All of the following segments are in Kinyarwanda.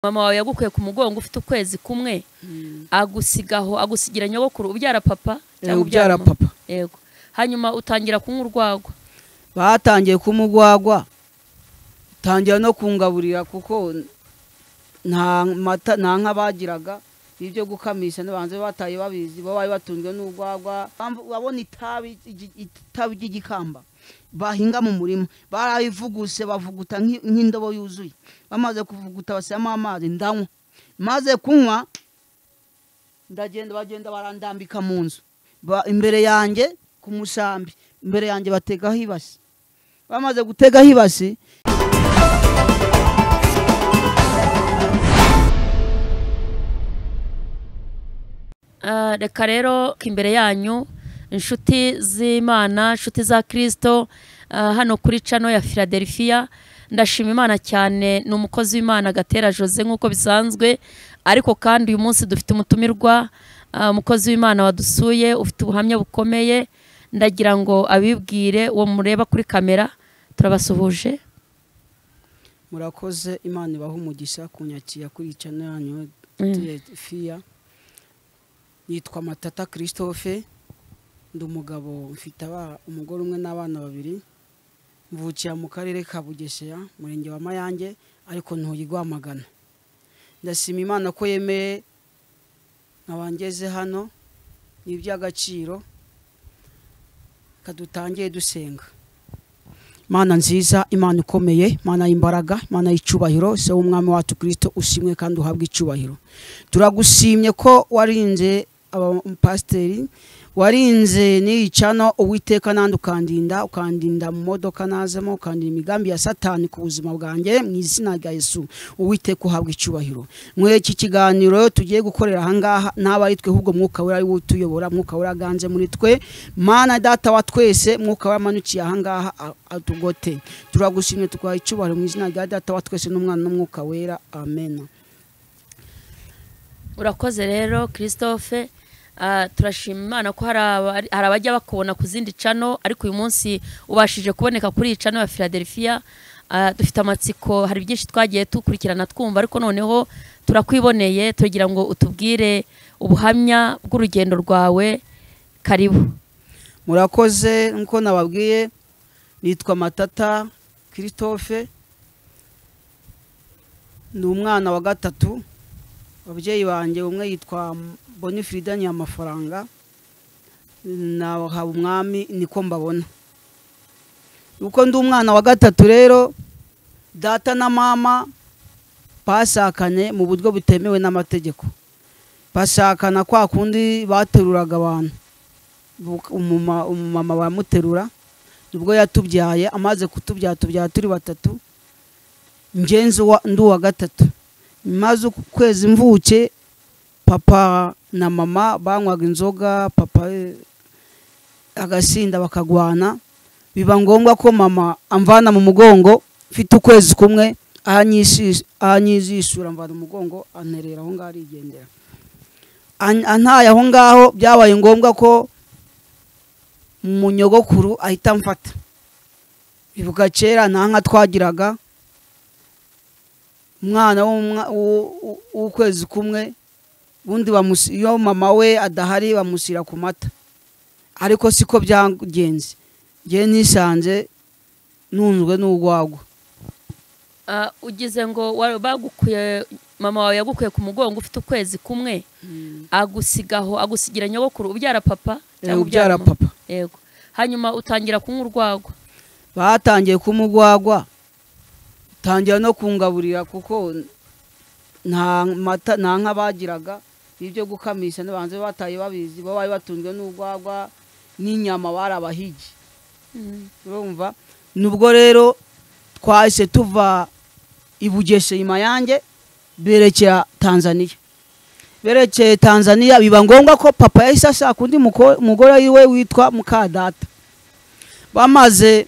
Mama wawe yagukuye ku mugongo ufite ukwezi kumwe, agusigaho, agusigira nyogokuru ubyara papa cyangwa ubyara papa. Yego. Hanyuma utangira kunywa urwagwa. Batangiye kumugwagwa, tangira no kungaburira kuko nta mata nta nka bagiraga ibyo gukamisha, n'abanze bataye babizi bo bari batunzwe n'urwagwa. Babona itabi itabi ry'igikamba bahinga mu murima, barabivuguse bavuguta nk'indobo yuzuye. Bamaze kuvuguta bashyiramo amazi ndanywa. Maze kunywa ndagenda, bagenda barandambika mu nzu imbere yanjye ku musambi, imbere yanjye bategaho ibasi. Bamaze gutegaho ibasi, reka rero imbere yanyu inshuti z'Imana, inshuti za Kristo, hano kuri channel ya Philadelphia, ndashima Imana cyane. Ni umukozi w'Imana Gatera Jose nkuko bisanzwe, ariko kandi uyu munsi dufite umutumirwa, umukozi w'Imana wadusuye ufite ubuhamya bukomeye. Ndagira ngo abibwire uwo mureba kuri kamera. Turabasuhuje. Murakoze, Imana ibahe umugisha kunyakira kuri channel yanyu Philadelphia. Nitwa Matata Christophe, ndi umugabo mfite umugore umwe n'abana babiri. Mvukira mu karere ka Bugesera, murenge wa Mayange, ariko ntuye Rwamagana. Ndashima Imana ko yemeye nkabangeze hano, ni iby'agaciro. Kadutangiye dusenga. Mana nziza, Imana ikomeye, Mana y'imbaraga, Mana y'icyubahiro, se w'umwami wacu Kristo ushimwe kandi uhabwe icyubahiro. Turagushimye ko warinze abapasteri, warinze n'icano Uwiteka, nandi ukandinda, ukandinda mu modoka nazemo, ukandinda imigambi ya Satani ku buzima bwanjye mu izina rya Yesu. Uwiteka uhabwe icyubahiro. Mwe iki kiganiro tugiye gukorera aha ngaha naba ari twe, ahubwo Mwuka Wera ari we utuyobora, Mwuka Wera aganze muri twe. Mana data wa twese, Mwuka Wera amanukiye aha ngaha atugote. Turagushimye, tuguha icyubahiro mu izina rya data wa twese n'Umwana n'Umwuka Wera. Amen. Urakoze rero Christophe. Turashima Imana ko hari abajya bakubona ku zindi channel, ariko uyu munsi ubashije kuboneka kuri iyi channel ya Philadelphia. Dufite amatsiko, hari byinshi twagiye tukurikirana twumva, ariko noneho turakwiboneye, tugira ngo utubwire ubuhamya bw'urugendo rwawe. Karibu. Murakoze. Nkuko nababwiye, nitwa Matata Christophe, ni umwana wa gatatu. Ababyeyi banjye umwe yitwa Bonifrida Nyamafaranga na Habumwami, niko mbabona. Uko ndi umwana wa gatatu rero, data na mama bashakanye mu buryo butemewe n'amategeko. Bashakana kwa kundi bateruraga abantu, umumama bamuterura, nibwo yatubyaye. Amaze kutubyara tubyara turi batatu, ngenzi ndi uwa gatatu. Maze ukwezi mvuke, papa na mama banywaga inzoga, papa agasinda bakagwana. Biba ngombwa ko mama amvana mu mugongo mfite ukwezi kumwe, ahanyizishura amvana umugongo anterera aho ngaho arigendera. Antaye aho ngaho, byabaye ngombwa ko munyogokuru ahita amfata. Ibuka kera nta nka twagiraga, umwana w'ukwezi kumwe ubundi iyo mama we adahari bamusira ku mata, ariko siko byagenze. Ngiye nisanze nunzwe n'urwagwa. Ugize ngo bagukuye, mama wawe yagukuye ku mugongo ufite ukwezi kumwe, agusigaho, agusigira nyogokuru ubyara papa cyangwa ubyara papa. Yego. Hanyuma utangira kunywa urwagwa. Batangiye kumugwagwa, tangira no kungaburira kuko nta mata nta nka bagiraga ibyo gukamisha, n'abanze bataye babizi bo bari batunzwe n'urwagwa n'inyama, barabahigi. Urumva, nubwo rero twahise tuva i Bugesera Mayange berekera Tanzania. Berekeye Tanzania biba ngombwa ko papa yahise ashaka undi mugore wiwe witwa Mukadata. Bamaze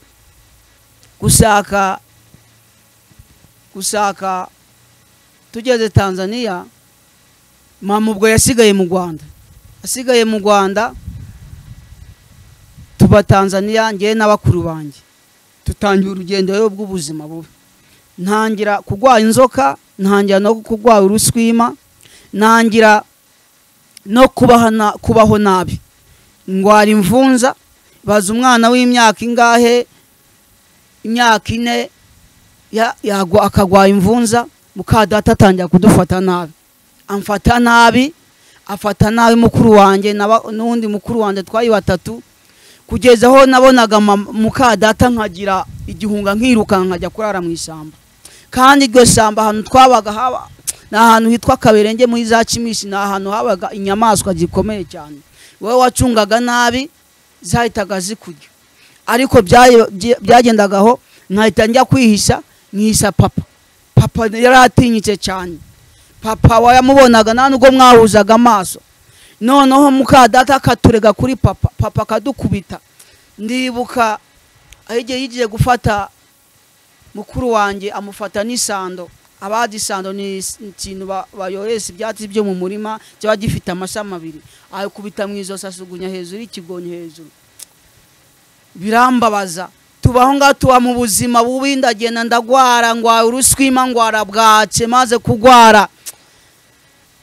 gushaka tugeze Tanzania, mama ubwo yasigaye mu Rwanda. Asigaye mu Rwanda tuba Tanzania, ngiye n'abakuru banjye tutangira urugendo rw'ubuzima bubi. Ntangira kugwa inzoka ntangira no kurwara uruswima, ntangira no kubaho nabi, ndwara imvunza. Baza umwana w'imyaka ingahe, imyaka 4 yagwa akagwa imvunza. Mukadata atangira kudufata nabi, amfata nabi, afata nabi mukuru wanjye n'undi mukuru wanjye, twari batatu. Kugeza aho nabonaga mukadata nkagira igihunga, nkiruka nkajya kurara mu ishyamba. Kandi iryo shyamba ahantu twabaga haba ni ahantu hitwa Kaberenge muri za Kimisi, ni ahantu habaga inyamaswa zikomeye cyane. Wowe wacungaga nabi zahitaga zikurya. Ariko byagendagaho nkahita njya kwihisha, nkihisa papa. Papa yari atinyitse cyane, papa wayamubonaga nta nubwo mwahuzaga amaso. Noneho mukadata akaturega kuri papa, papa akadukubita. Ndibuka aho igihe yigiye gufata mukuru wanjye amufata n'isando. Abadi isando ni ikintu bayoresa ibyatsi byo mu murima kiba gifite amashami abiri, ayikubita mu izosi asugunya hejuru y'ikigonyi hejuru. Birambabaza. Tubaho ngaho, tuba mu buzima bubi. Ndagenda ndagwara, ngwara uruswima, ngwara bwace. Maze kugwara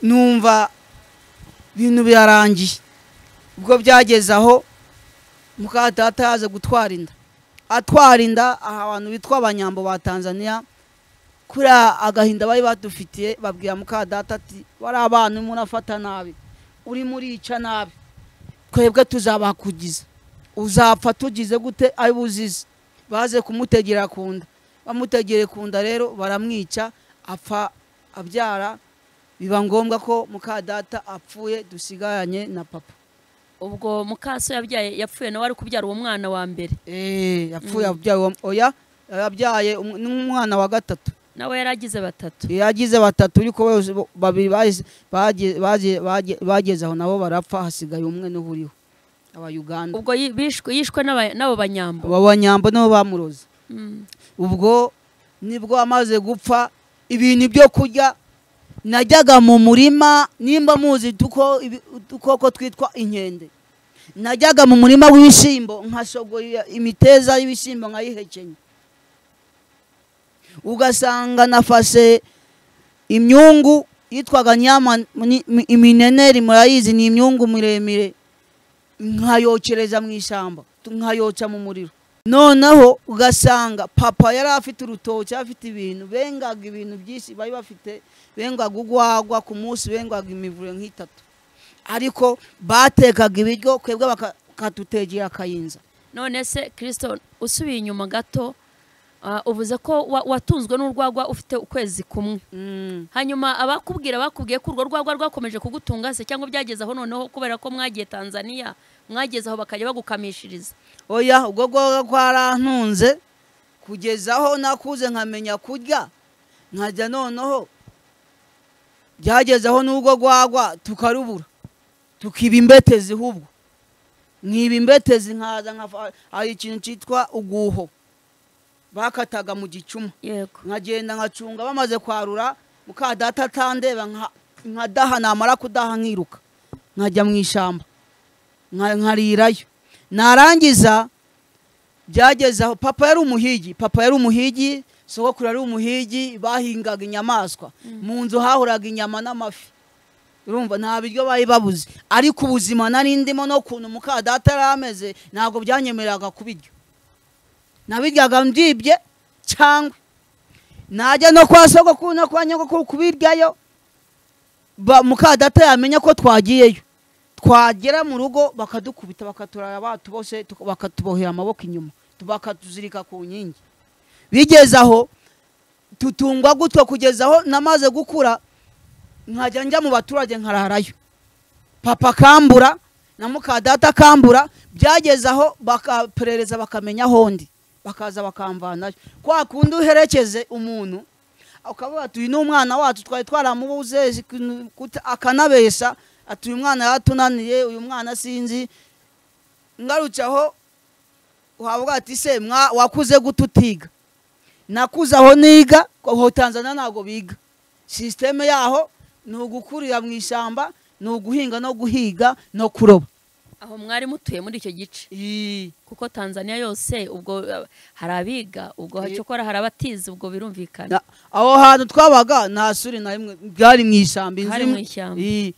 numva ibintu birarangiye. Ubwo byageze aho mukadata yaje gutwara inda, atwara inda aha abantu bitwa Abanyambo ba Tanzania. Kuri agahinda bari badufitiye, babwira mukadata ati bari abantu murafata nabi, uri murica nabi, twebwe tuzabakugiza, uzapfa tugize gute ari buzize. Baze kumutegera kunda, bamutegere kunda rero baramwica, apfa abyara. Biba ngombwa ko mukadata apfuye dusigaranye na papa. Ubwo mukaso yabyaye yapfuye nawe ari kubyara uwo mwana wa mbere. Yapfuye abyaye, oya yabyaye n'umwana wa gatatu. Nawe yaragize batatu. Yagize batatu, ariko bose babiri bageze aho nabo barapfa, hasigaye umwe n'uriho aba Uganda. Ubwo yishwe n'abo Banyambo. Abo Banyambo nabo bamuroze. Ubwo nibwo amaze gupfa, ibintu byo kurya najyaga mu murima, nimba muzi udukoko twitwa inkende, najyaga mu murima w'ibishyimbo nkasogoya imiteza y'ibishyimbo nkayihekenya. Ugasanga nafashe imyungu yitwaga nyama imineneri, murayizi ni imyungu miremire, nkayokereza mu ishyamba, nkayotsa mu muriro. Noneho ugasanga papa yari afite urutoki, afite ibintu, bengaga ibintu byinshi bari bafite, bengaga ugwagwa ku munsi, bengaga imivure nk'itatu, ariko batekaga ibiryo twebwe bakatutegera akayinza. None se Kristo, usubiye inyuma gato, uvuze ko watunzwe n'urwagwa ufite ukwezi kumwe. Hanyuma abakubwira bakubwiye ko urwo rwagwa rwakomeje kugutunga se, cyangwa byageze aho noneho kubera ko mwagiye Tanzania mwageze aho bakajya bagukamishiriza? Oya, ubwo rwagwa rwarantunze kugeza aho nakuze nkamenya kurya, nkajya noneho byageze aho n'ubwo rwagwa tukarubura, tukiba imbetezi. Hubwo nkiba imbetezi nkaza hari ikintu cyitwa uguho bakataga mu gicuma, nkagenda nkacunga bamaze kwarura, mukadata atandeba nkadaha, namara kudaha nkiruka nkajya mu ishyamba nkarirayo. Narangiza byageze aho papa yari umuhigi, papa yari umuhigi, sogokuru yari umuhigi, bahingaga inyamaswa mu nzu, hahoraga inyama n'amafi. Urumva nta biryo bari babuze, ariko ubuzima nari ndimo no kuntu mukadata yari ameze ntabwo byanyemereraga kubirya. Nabiryaga mbyibye, cyangwa najya no kwa sogokuru no kwa nyogokuru kubiryayo, mukadata yamenya ko twagiyeyo, twagera mu rugo bakadukubita, bakaturara batu bose, bakatubohera amaboko inyuma, bakatuzirika ku nkingi. Bigeze aho tutungwa gutyo kugeza aho namaze gukura, nkajya njya mu baturage nkararayo. Papa kambura na mukadata kambura, byageze aho bakaperereza bakamenya aho ndi, bakaza bakamvanayo. Kwa kundi uherekeze umuntu ukavuga ati uyu ni umwana wacu twari twaramubuze, akanabesha ati uyu mwana yatunaniye, uyu mwana sinzi. Ngarutse aho wavuga ati se wakuze gute utiga? Nakuze aho niga, aho Tanzania ntabwo biga. Systeme yaho ni ugukurira mu ishyamba, ni uguhinga no guhiga no kuroba. Aho mwari mutuye muri icyo gice? Kuko Tanzania yose ubwo hari abiga, ubwo cyokora hari abatize, ubwo birumvikana. Aho hantu twabaga nta suri na rimwe, byari mu ishyamba.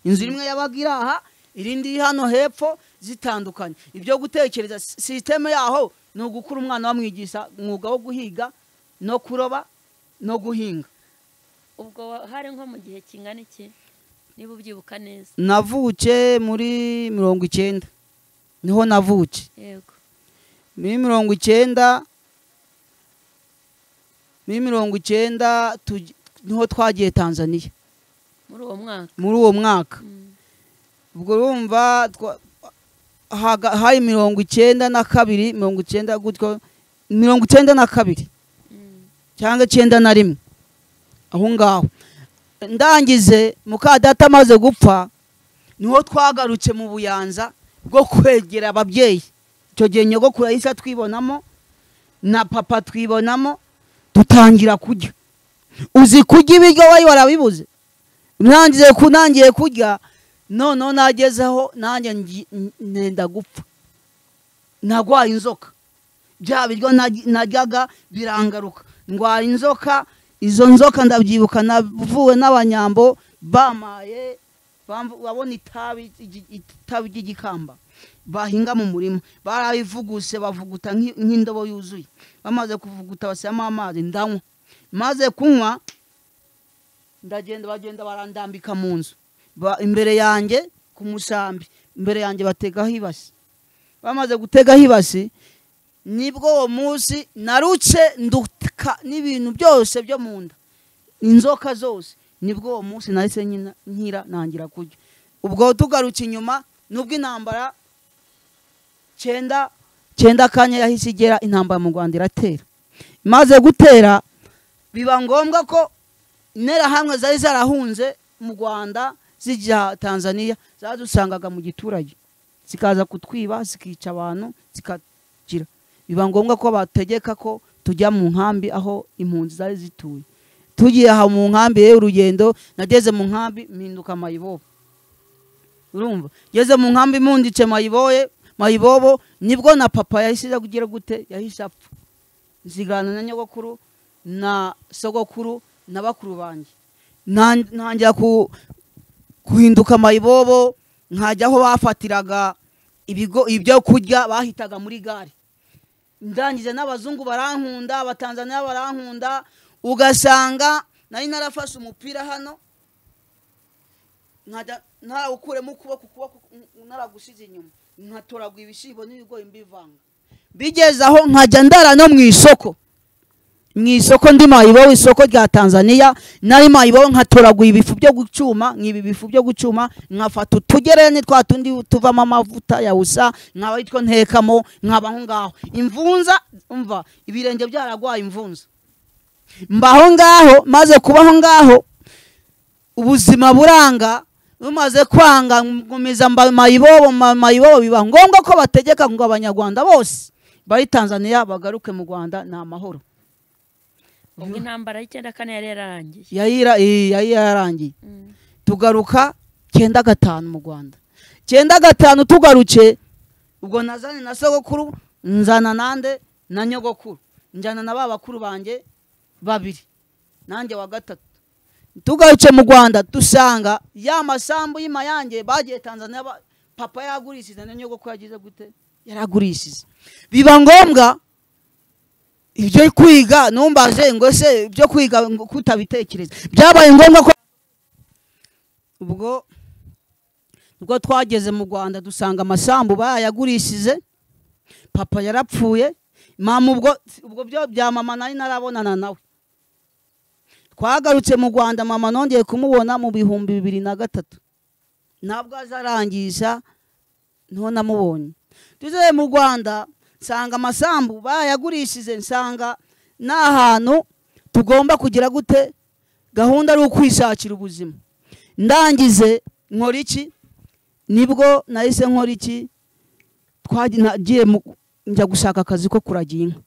Inzu imwe yabaga iri aha, irindi hano hepfo, zitandukanye. Ibyo gutekereza system yaho ni ugukura umwana bamwigisha umwuga wo guhiga no kuroba no guhinga. Ubwo hari nko mu gihe kingana iki niba ubyibuka neza? Navuke muri 90 niho navuke. Yego. Muri 90, muri 90 niho twagiye Tanzania. Muri uwo mwaka. Muri uwo mwaka. Ubwo urumva hari 92, 90 gutyo, 92 cyangwa 91 aho ngaho. Ndangize muka data amaze gupfa niho twagarutse mu Buyanza bwo kwegera ababyeyi. Icyo gihe nyogokuru yahise twibonamo na papa twibonamo, dutangira kurya. Uzi kurya ibiryo wari warabibuze. Ntangiye kunangiye kurya, none nagezeho nanjye nenda gupfa. Nagwaye inzoka. Bya biryo najyaga birangaruka. Ndwara inzoka. Izo nzoka ndabyibuka navuwe n'abanyambo bamaye, babona itabi ry'igikamba bahinga mu murima, barabivuguse bavuguta nk'indobo yuzuye. Bamaze kuvuguta bashyiramo amazi ndanywa. Maze kunywa ndagenda, bagenda barandambika mu nzu imbere yanjye ku musambi, imbere yanjye bategaho ibasi. Bamaze gutegaho ibasi nibwo uwo munsi narutse nduka n'ibintu byose byo mu nda, inzoka zose. Nibwo uwo munsi nahise nkira nangira kurya. Ubwo tugarutse inyuma nubwo intambara 9 kanya yahise igera, intambara mu Rwanda iratera. Imaze gutera biba ngombwa ko interahamwe zari zarahunze mu Rwanda zijya Tanzania, zadusangaga mu giturage zikaza kutwiba, zikica abantu, zikagira. Biba ngombwa ko bategeka ko tujya mu nkambi aho impunzi zari zituye. Tugiye aho mu nkambi y'urugendo, nageze mu nkambi mpinduka mayibobo. Urumva, ngeze mu nkambi mpunditse mayibobo, nibwo na papa yahise kugira gute, yahise apfa. Nzigana na nyogokuru na sogokuru na bakuru banjye. Ntangira kuhinduka mayibobo, nkajya aho bafatiraga ibigo ibyo kurya bahitaga muri gare. Ndangize n'abazungu barankunda, abatanzania barankunda, ugasanga nari narafashe umupira hano nkajya ntarawukuremo ukuboko naragusize inyuma, nkatoragura ibishyimbo n'ibigori mbivanga. Bigeze aho nkajya ndara no mu isoko. Mu isoko ndi mayibobo, isoko rya Tanzania, nari mayibobo nkatoragura ibifu byo gucuma, nkibi bifu byo gucuma, nkafata utugereni twa tundi tuvamo amavuta ya usa, nkaba itwo ntekamo, nkaba aho ngaho. Imvunza, umva, ibirenge byaragwaye imvunza. Mbaho ngaho, maze kubaho ngaho ubuzima buranga, bumaze kwanga nkomeza mayibobo, mayibobo biba ngombwa ko bategeka ngo abanyarwanda bose bari Tanzania bagaruke mu Rwanda na amahoro. Ubwo intambara y'94 yari yararangiye. Yari yararangiye. Tugaruka 95 mu Rwanda. 95 tugaruke, ubwo nazanye na sogokuru, nzana nande na nyogokuru, njyana na babakuru banjye babiri, nanjye wa gatatu. Tugaruke mu Rwanda dusanga ya masambu y'Imayange bagiye Tanzania, papa yaragurishije na nyogokuru yagize gute, yaragurishije. Biba ngombwa ibyo kwiga numbaje ngo se ibyo kwiga kutabitekereza byabaye ngombwa ko ubwo twageze mu Rwanda dusanga amasambu bayagurishije, papa yarapfuye, mama ubwo byo bya mama nari narabonana nawe. Twagarutse mu Rwanda mama nongeye kumubona mu 2003, ntabwo azarangisha niho namubonye. Tugeze mu Rwanda nsanga amasambu bayagurishije, nsanga n'ahantu tugomba kugira gute, gahunda ari ukwishakira ubuzima. Ndangize nkora iki, nibwo nahise nkora iki, twagiye njya gushaka akazi ko kuragira inka.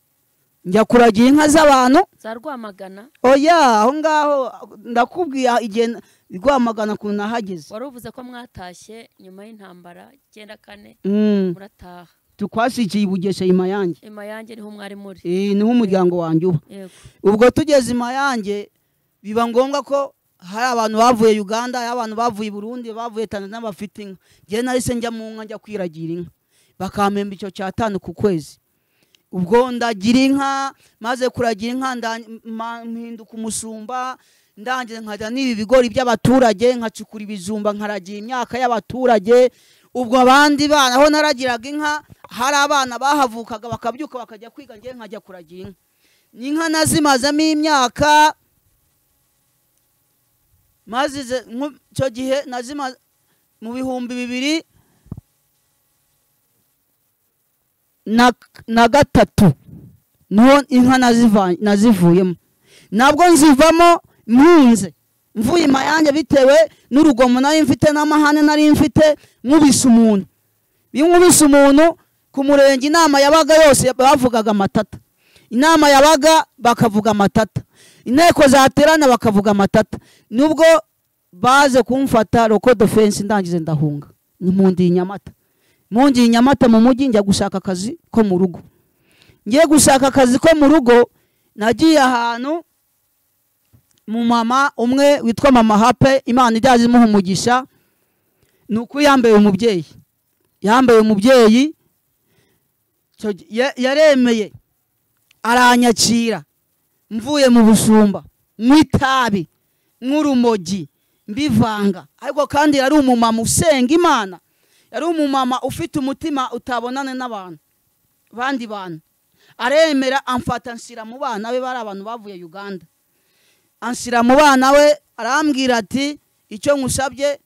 Njya kuragira inka z'abantu za Rwamagana. Oya, aho ngaho ndakubwiye igihe Rwamagana kuntu nahageze. Wari uvuze ko mwatashye nyuma y'intambara 94 murataha. Tukwasikiye i Bugesera Imayange. Imayange niho mwari muri? Niho umuryango wanjye uba. Ubwo tugeze Imayange biba ngombwa ko hari abantu bavuye Uganda, hari abantu bavuye Burundi, bavuye Tanzania bafite inka. Njye nahise njya mu nka, njya kwiragira inka, bakampemba icyo cyatanu ku kwezi. Ubwo ndagira inka, maze kuragira inka mpinduka umusumba, ndangiye nkajya niba ibigori by'abaturage, nkacukura ibijumba, nkaragira imyaka y'abaturage. Ubwo abandi bana aho naragiraga inka hari abana bahavukaga bakabyuka bakajya kwiga, njye nkajya kuragira inka. Inka nazimazemo imyaka, maze icyo gihe nazima mu 2003 niho inka nazivuyemo. Nabwo nzivamo mpunze, mvuye Imayange bitewe n'urugomo nari mfite n'amahane nari mfite, nkubise umuntu. Iyo nkubise umuntu ku murenge, inama yabaga yose bavugaga amatata, inama yabaga bakavuga amatata, inteko zaterana bakavuga amatata. Nubwo baze kumfata roko defense, ndangize ndahunga, mpundiye Nyamata. Mpundiye Nyamata mu mujyi, njya gushaka akazi ko mu rugo. Ngiye gushaka akazi ko mu rugo, nagiye ahantu mu mama umwe witwa Mama Hape, Imana ijyaje imuha umugisha, ni uko yambaye umubyeyi, yambaye umubyeyi, yaremeye aranyakira mvuye mu busumba, nk'itabi nk'urumogi mbivanga. Ariko kandi yari umumama usenga Imana, yari umumama ufite umutima utabonana n'abantu bandi bantu. Aremera amfata nshyira mu bana be, bari abantu bavuye Uganda, anshyira mu bana we, arambwira ati icyo nkusabye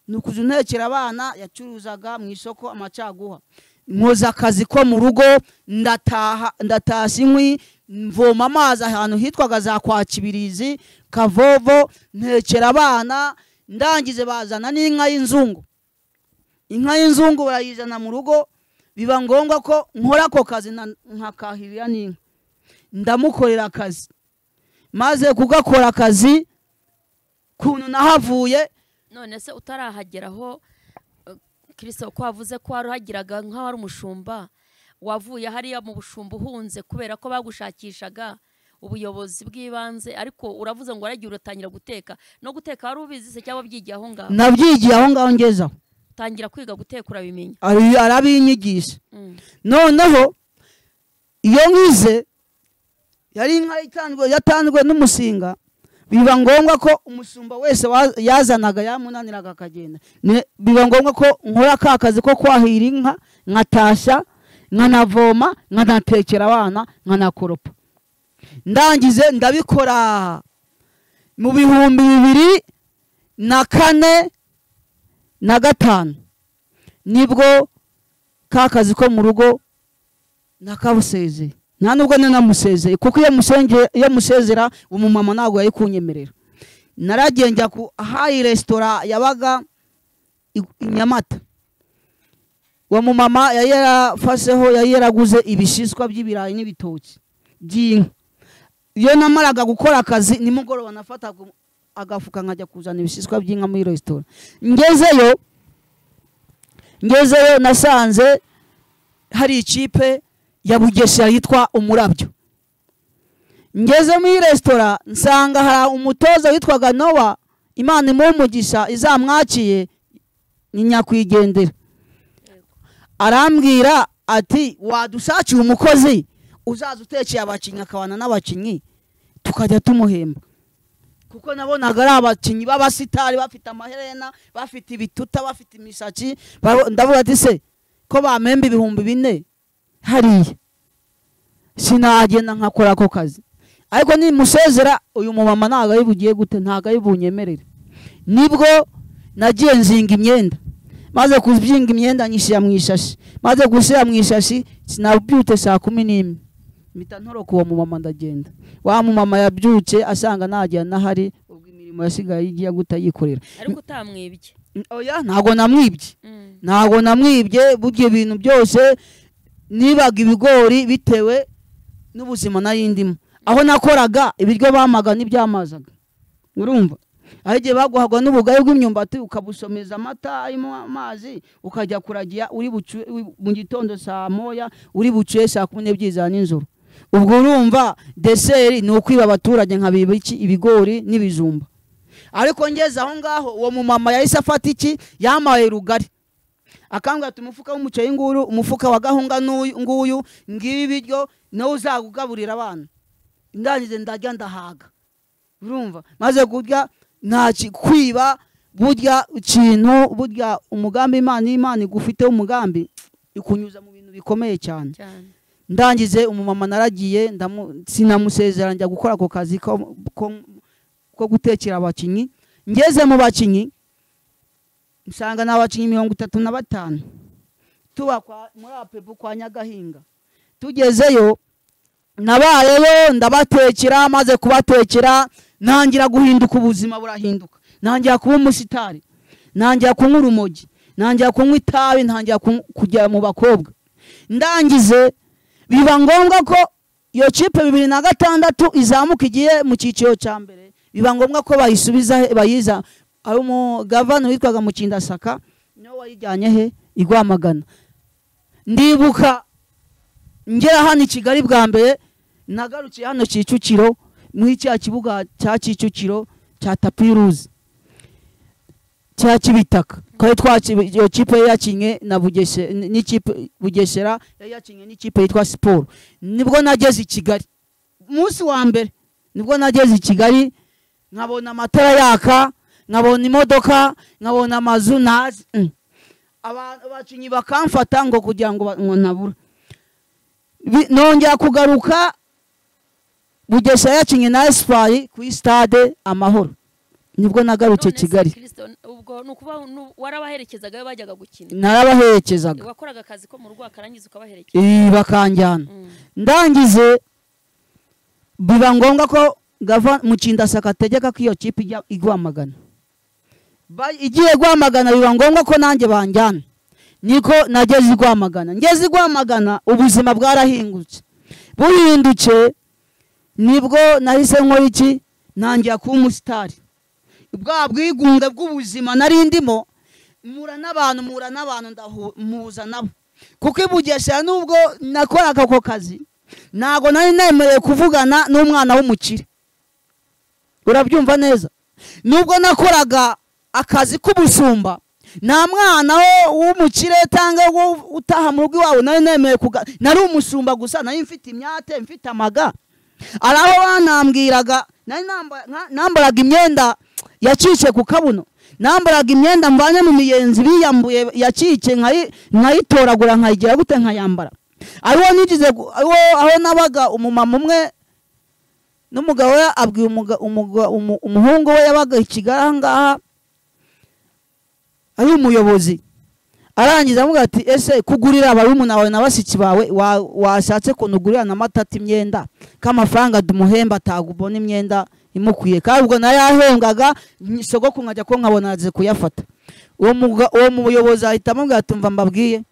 ni ukuza untekera abana. Yacuruzaga mu isoko amacaguha. Nkoza akazi ko mu rugo, ndataha, ndatashya inkwi, mvoma amazi ahantu hitwaga za kwa Kibirizi Kavovo, ntekera abana. Ndangize bazana n'inka y'inzungu, inka y'inzungu barayizana mu rugo. Biba ngombwa ko nkora ako kazi nkakahirira n'inka, ndamukorera akazi. Maze kugakora akazi, kuntu nahavuye. None se utarahageraho, Kristo, ko wavuze ko waruhagiraga nk'aho ari umushumba, wavuye hariya mu bushumba uhunze kubera ko bagushakishaga ubuyobozi bw'ibanze, ariko uravuze ngo waragiye uratangira guteka. No guteka wari ubizi se cyangwa wabyigiye aho ngaho? Nabyigiye aho ngaho ngezaho. Utangira kwiga guteka urabimenya? Arabinyigisha. Noneho iyo nkize yari inka yatanzwe n'umusinga, biba ngombwa ko umusumba wese yazanaga yamunaniraga akagenda. Biba ngombwa ko nkora ka kazi ko kwahira inka, nkatashya, nkanavoma, nkanatekera abana, nkanakoropa. Ndangize ndabikora mu 2004 na 5, nibwo ka kazi ko mu rugo nakabusezeye. Nta nubwo nanamusezeye, kuko iyo musezera umumama ntabwo yari kunyemerera. Naragiye njya ku hayi resitora yabaga i Nyamata. Uwo mumama yari yarafaseho, yari yaraguze ibishishwa by'ibirayi n'ibitoki by'inka. Iyo namaraga gukora akazi nimugoroba, nafataga agafuka nkajya kuzana ibishishwa by'inka muri resitora. Ngezeyo nasanze hari ikipe ya Bugesera yitwa Umurabyo. Ngeze muri resitora nsanga hari umutoza witwaga Nowa, Imana imuhe umugisha izamwakiye, ni nyakwigendera. Arambwira ati wadushakiye umukozi uzaza utekeye abakinnyi akabana n'abakinnyi tukajya tumuhemba, kuko nabonaga ari abakinnyi b'abasitari bafite amaherena, bafite ibituta, bafite imisatsi. Ndavuga ati se ko bampemba 4000 hariya, sinagenda nkakora ako kazi? Ariko nimusezera uyu mumama ntabwo ari bugiye gute, ntabwo ari bunyemerere. Nibwo nagiye nzinga imyenda, maze kuzinga imyenda nyishyira mu ishashi, maze gushyira mu ishashi sinabyutse saa 11 mpita ntoroka uwo mumama ndagenda. Wa mumama yabyutse asanga nagiye nahari, ubwo imirimo yasigaye igiye guta yikorera. Ariko utamwibye? Oya, ntabwo namwibye, ntabwo namwibye. Burya ibintu byose nibaga ibigori bitewe n'ubuzima nari ndimo. Aho nakoraga ibiryo bamaga n'ibyamazaga, urumva aho igihe baguhagwa n'ubugari bw'imyumbati ukabusomeza amata arimo amazi, ukajya kuragira uri mu gitondo saa 1, uri bucuye saa 12 za nijoro. Ubwo urumva deseri ni ukwiba abaturage nkabiba iki ibigori n'ibijumba. Ariko ngeze aho ngaho uwo mumama yahise afata iki, yamaye rugari akambwira ati umufuka w'umuceri nguru, umufuka wa gahunga nguyu, ngibi ibiryo nawe uzagugaburira abana. Ndangize ndarya ndahaga, urumva maze kurya nta kwiba. Burya ikintu, burya umugambi Imana igufite umugambi ikunyuza mu bintu bikomeye cyane. Ndangize umumama naragiye sinamusezera njya gukora ako kazi ko gutekera abakinyi. Ngeze mu bakinyi nsanga n'abakinyi 35 tuba muri apebu kwa Nyagahinga. Tugezeyo nabayeyo ndabatekera, maze kubatekera ntangira guhinduka, ubuzima burahinduka. Ntangira kuba umusitari, ntangira kunywa urumogi, ntangira kunywa itabi, ntangira kujya mu bakobwa. Ndangize biba ngombwa ko iyo kipe 2006 izamuka igiye mu cyiciro cya mbere, biba ngombwa ko bayisubiza bayiza. Ari umugavana witwaga Mukindasaka niwe wayijyanye he igwamagana. Ndibuka ngera hano i Kigali bwa mbere, nagarukiye hano Kicukiro muri cya kibuga cya Kicukiro cya tapiruzi cya Kibitaka. Twari iyo kipe yakinye na Bugesera, n'ikipe Bugesera yakinye n'ikipe yitwa Sport. Nibwo nageze i Kigali umunsi wa mbere, nibwo nageze i Kigali nkabona amatara yaka, nkabona imodoka, nkabona amazu nazi. Abakinyi bakamfata ngo kugira ngo nabura. Nongera kugaruka Bugesera yakinye na Espoir ku stade Amahoro, nibwo nagarutse Kigali. Ubwo nukuba warabaherekezaga bajyaga gukina? Narabaherekezaga. Wakoraga akazi ko mu rugo akarangiza ukabaherekeza? Bakanjyana. Ndangize biba ngombwa ko gava Mukindasaka ategeka ko iyo kipe ijya igwamagana. Igiye gwamagana biba ngombwa ko nanjye banjyana. Niko nageze igwamagana. Ngeze igwamagana ubuzima bwarahingutse. Buhindutse nibwo nahise nkora iki, ntangira kuba umusitari. Bwa bwigunge bw'ubuzima nari ndimo, mura n'abantu ndamuza nabo. Kuko ibugesera nubwo nakoraga ako kazi, ntago nari nemerewe kuvugana n'umwana w'umukire. Urabyumva neza? Nubwo nakoraga akazi k'ubusumba, nta mwana w'umukire tanga utaha mu rugo iwawe nari nemerewe, nari umusumba gusa, nari mfite imyate, mfite amaga. Araho banambwiraga, nari nambaraga imyenda yacice ku kabuno, nambaraga imyenda mvanye mu miyenzi biyambuye yacice, nkayitoragura nkayigira gute nkayambara. Ariwo nigize aho nabaga umumama umwe n'umugabo we abwiye umuhungu we yabaga i Kigali aha ngaha ari umuyobozi, arangiza amuga ati ese kugurira abarumuna bawe na bashiki bawe washatse kunugurira na matata imyenda k'amafaranga dumuhemba atagubona imyenda imukwiye. Kandi ubwo nayo yahembwaga sogoko nkajya ko nkabona aze kuyafata. Uwo muyobozi ahita amubwira ati mva mbabwiye,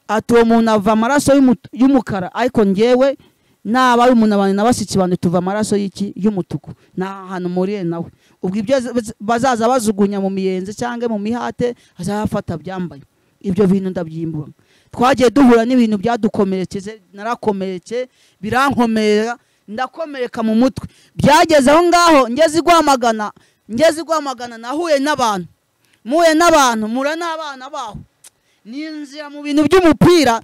ati uwo muntu ava amaraso y'umukara, ariko ngewe naba ari umuntu abantu na bashiki bantu tuva amaraso y'iki y'umutuku, nta hantu muriye nawe. Ubwo ibyo bazaza bazugunya mu miyenzi cyangwa mu mihate azafata byambaye. Ibyo bintu ndabyimbura. Twagiye duhura n'ibintu byadukomerekeze, narakomereke birankomera, ndakomereka mu mutwe. Byageze aho ngaho ngeze igwamagana nahuye n'abantu, muye n'abantu, mura n'abana baho, ninzira mu bintu by'umupira.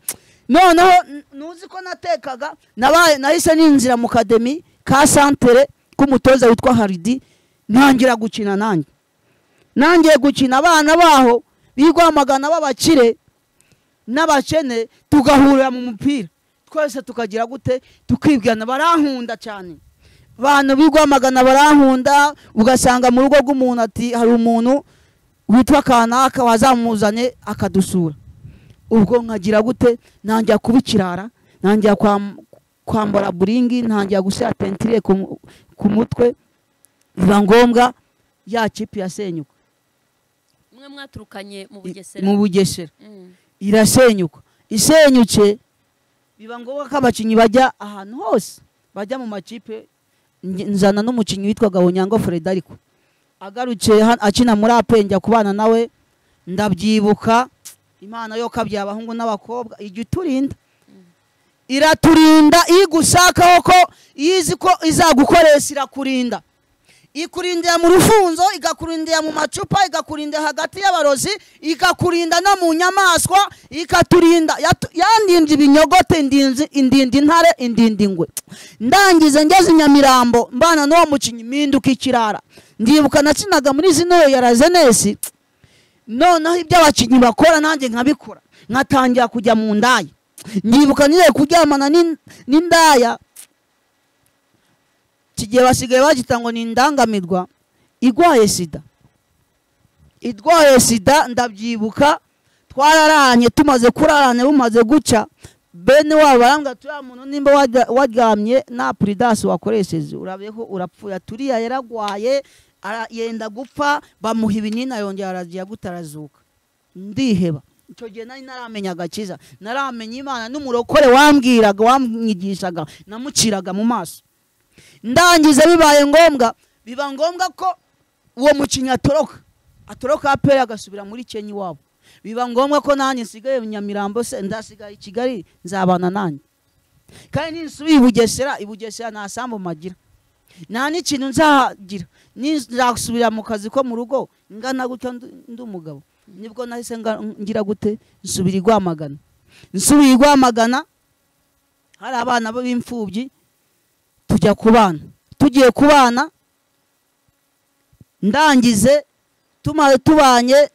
Noneho nuzi ko natekaga, nabaye nahise ninzira mu kademi ka santere k'umutoza witwa Haridi, ntangira gukina nanjye. Nangiye gukina abana baho bigwamagana b'abakire n'abakene, tugahurira mu mupira twese tukagira gute, tukibwirana. Barankunda cyane abantu bigwamagana, barankunda. Ugasanga mu rugo rw'umuntu ati hari umuntu witwa kanaka wazamuzanye akadusura. Ubwo nkagira gute, ntangira kuba ikirara, ntangira kwambara buringi, ntangira gushyira tentire ku mutwe. Biba ngombwa ya kipe yasenyuka. Mwe mwaturukanye mu Bugesera? Mu Bugesera irasenyuka. Isenyutse biba ngombwa ko abakinyi bajya ahantu hose. Bajya mu makipe, nzana n'umukinnyi witwaga Onyango Frederico agarutse akina muri APR, njya kubana nawe. Ndabyibuka, Imana yo kabya abahungu n'abakobwa ijya iturinda, iraturinda, igushakaho ko izi ko izagukoresha, irakurinda, ikurindira mu rufunzo, igakurindira mu macupa, igakurindira hagati y'abarozi, igakurinda no mu nyamaswa, ikaturinda. Yandinze ibinyogote, indinze indinda intare, indinda ingwe. Ndangize ngeze i Nyamirambo mbana n'uwo mukinnyi, mpinduka ikirara. Ndibuka nakinaga muri zino ya Razenesi, noneho ibyo abakinnyi bakora nanjye nkabikora, nkatangira kujya mu ndaya. Ndibuka niye kuryamana n'indaya, kigiye basigaye bagita ngo ni indangamirwa, igwaye sida, idwaye sida. Ndabyibuka twararanye, tumaze kurarana bumaze guca, bene wabo barambwira ati uriya muntu nimba waryamye nta puridasi wakoresheje urabeho urapfuye. Turiya yaragwaye yenda gupfa, bamuha ibinini arongera aragiye gutarazuka. Ndiheba. Icyo gihe nari naramenya agakiza, naramenya Imana, n'umurokore wambwiraga wamwigishaga namuciraga mu maso. Ndangiza bibaye ngombwa, biba ngombwa ko uwo mukinnyi atoroka APR agasubira muri Kenya iwabo. Biba ngombwa ko nanjye nsigaye Nyamirambo, se ndasigaye i Kigali nzabana nanjye, kandi ninsubiye i Bugesera, i Bugesera nta sambu magira, nta n'ikintu nzagira, nzasubira mu kazi ko mu rugo ngana gutya ndi umugabo. Nibwo nahise ngira gute, nsubira i Rwamagana. Nsubiye i Rwamagana hari abana b'imfubyi, tujya kubana. Tugiye kubana, ndangize tumare tubanye,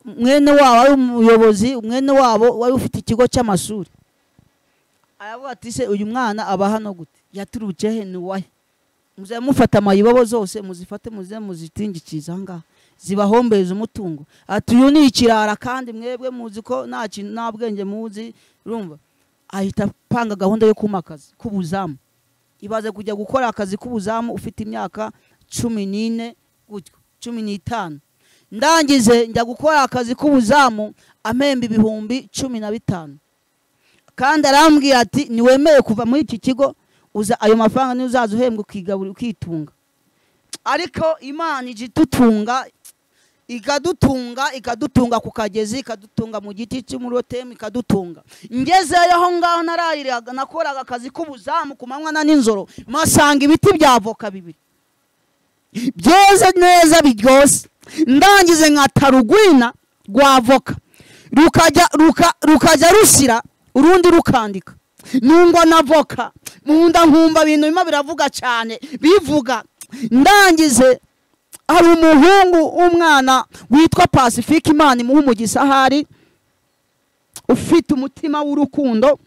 mwene wabo ari umuyobozi, mwene wabo wari ufite ikigo cy'amashuri. Aravuga ati se uyu mwana aba hano gute, yaturutse he, ni uwahe? Muze mufata amayibobo zose muzifate, muze muzitingikiza aha ngaha, zibahombeza umutungo. Ati uyu ni ikirara kandi mwebwe muzi ko nta kintu nta bwenge muzi, urumva? Ahita apanga gahunda yo kumpa akazi k'ubuzamu. Ibaze kujya gukora akazi k'ubuzamu ufite imyaka 14 gutyo, 15. Ndangize njya gukora akazi k'ubuzamu amemba 15,000. Kandi arambwira ati niwemeye kuva muri iki kigo, uza ayo mafaranga niyo uzaza uhembwa ukigabura ukitunga. Ariko Imana ije itutunga, ikadutunga, ikadutunga ku kagezi, ikadutunga mu giti cy'umurotemu, ikadutunga. Ngezeyo aho ngaho narariraga, nakoraga akazi k'ubuzamu ku manywa na nijoro, masanga ibiti bya avoka bibiri byeze neza biryoshye. Ndangize nkata rugwina rwa avoka, rukajya rusira urundi rukandika. Nungwa na avoka munda nkumva ibintu bimwe biravuga cyane bivuga. Ndangize hari umuhungu w'umwana witwa Pacifique, Imana imuha umugisha, ahari ufite umutima w'urukundo,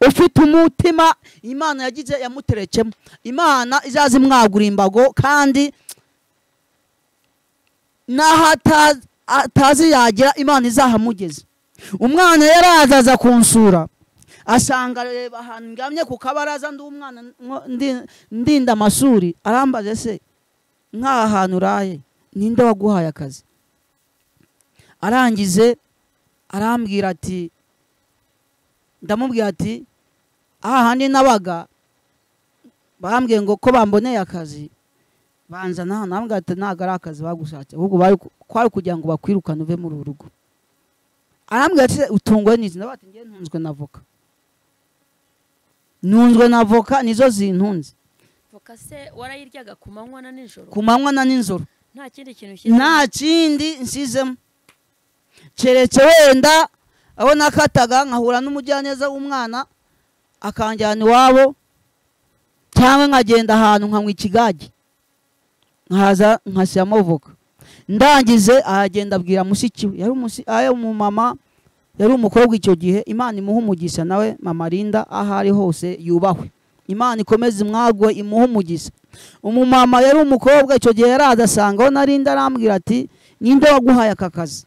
ufite umutima Imana yagize yamuterekemo, Imana izaza imwagura imbago, kandi naho atazi yagira Imana izahamugeza. Umwana yaraza kunsura, asanga reba ahantu ngamye ku kabaraza, ndi umwana ndinda amasuri, arambaze se nk'aha hantu uraye ninde waguhaye akazi? Arangize arambwira ati, ndamubwira ati aha handi nabaga bambwiye ngo ko bamboneye akazi banzana hano. Arambwira ati ntabwo ari akazi bagushatse, ahubwo kwari kugira ngo bakwirukane uve muri uru rugo. Arambwira ati utungwe n'iki? Ndavuga ati njye ntunzwe na voka, ntunzwe na voka nizo zintunze. Voka se warayiryaga ku manywa na nijoro? Ku manywa na nijoro, nta kindi kintu ushyizemo? Nta kindi nsizemo keretse wenda aho nakataga nkahura n'umujyaneza w'umwana akanjyana iwabo, cyangwa nkagenda ahantu nkanywa ikigage nkaza nkashyiramo voka. Ndangize aragenda abwira mushiki we, yari umumama, yari umukobwa icyo gihe, Imana imuha umugisha nawe mama Linda aho ari hose yubahwe, Imana ikomeze imwagwe imuhe umugisha. Umumama yari umukobwa icyo gihe, yaraza asanga aho Narinda, arambwira ati ninde waguhaye aka kazi?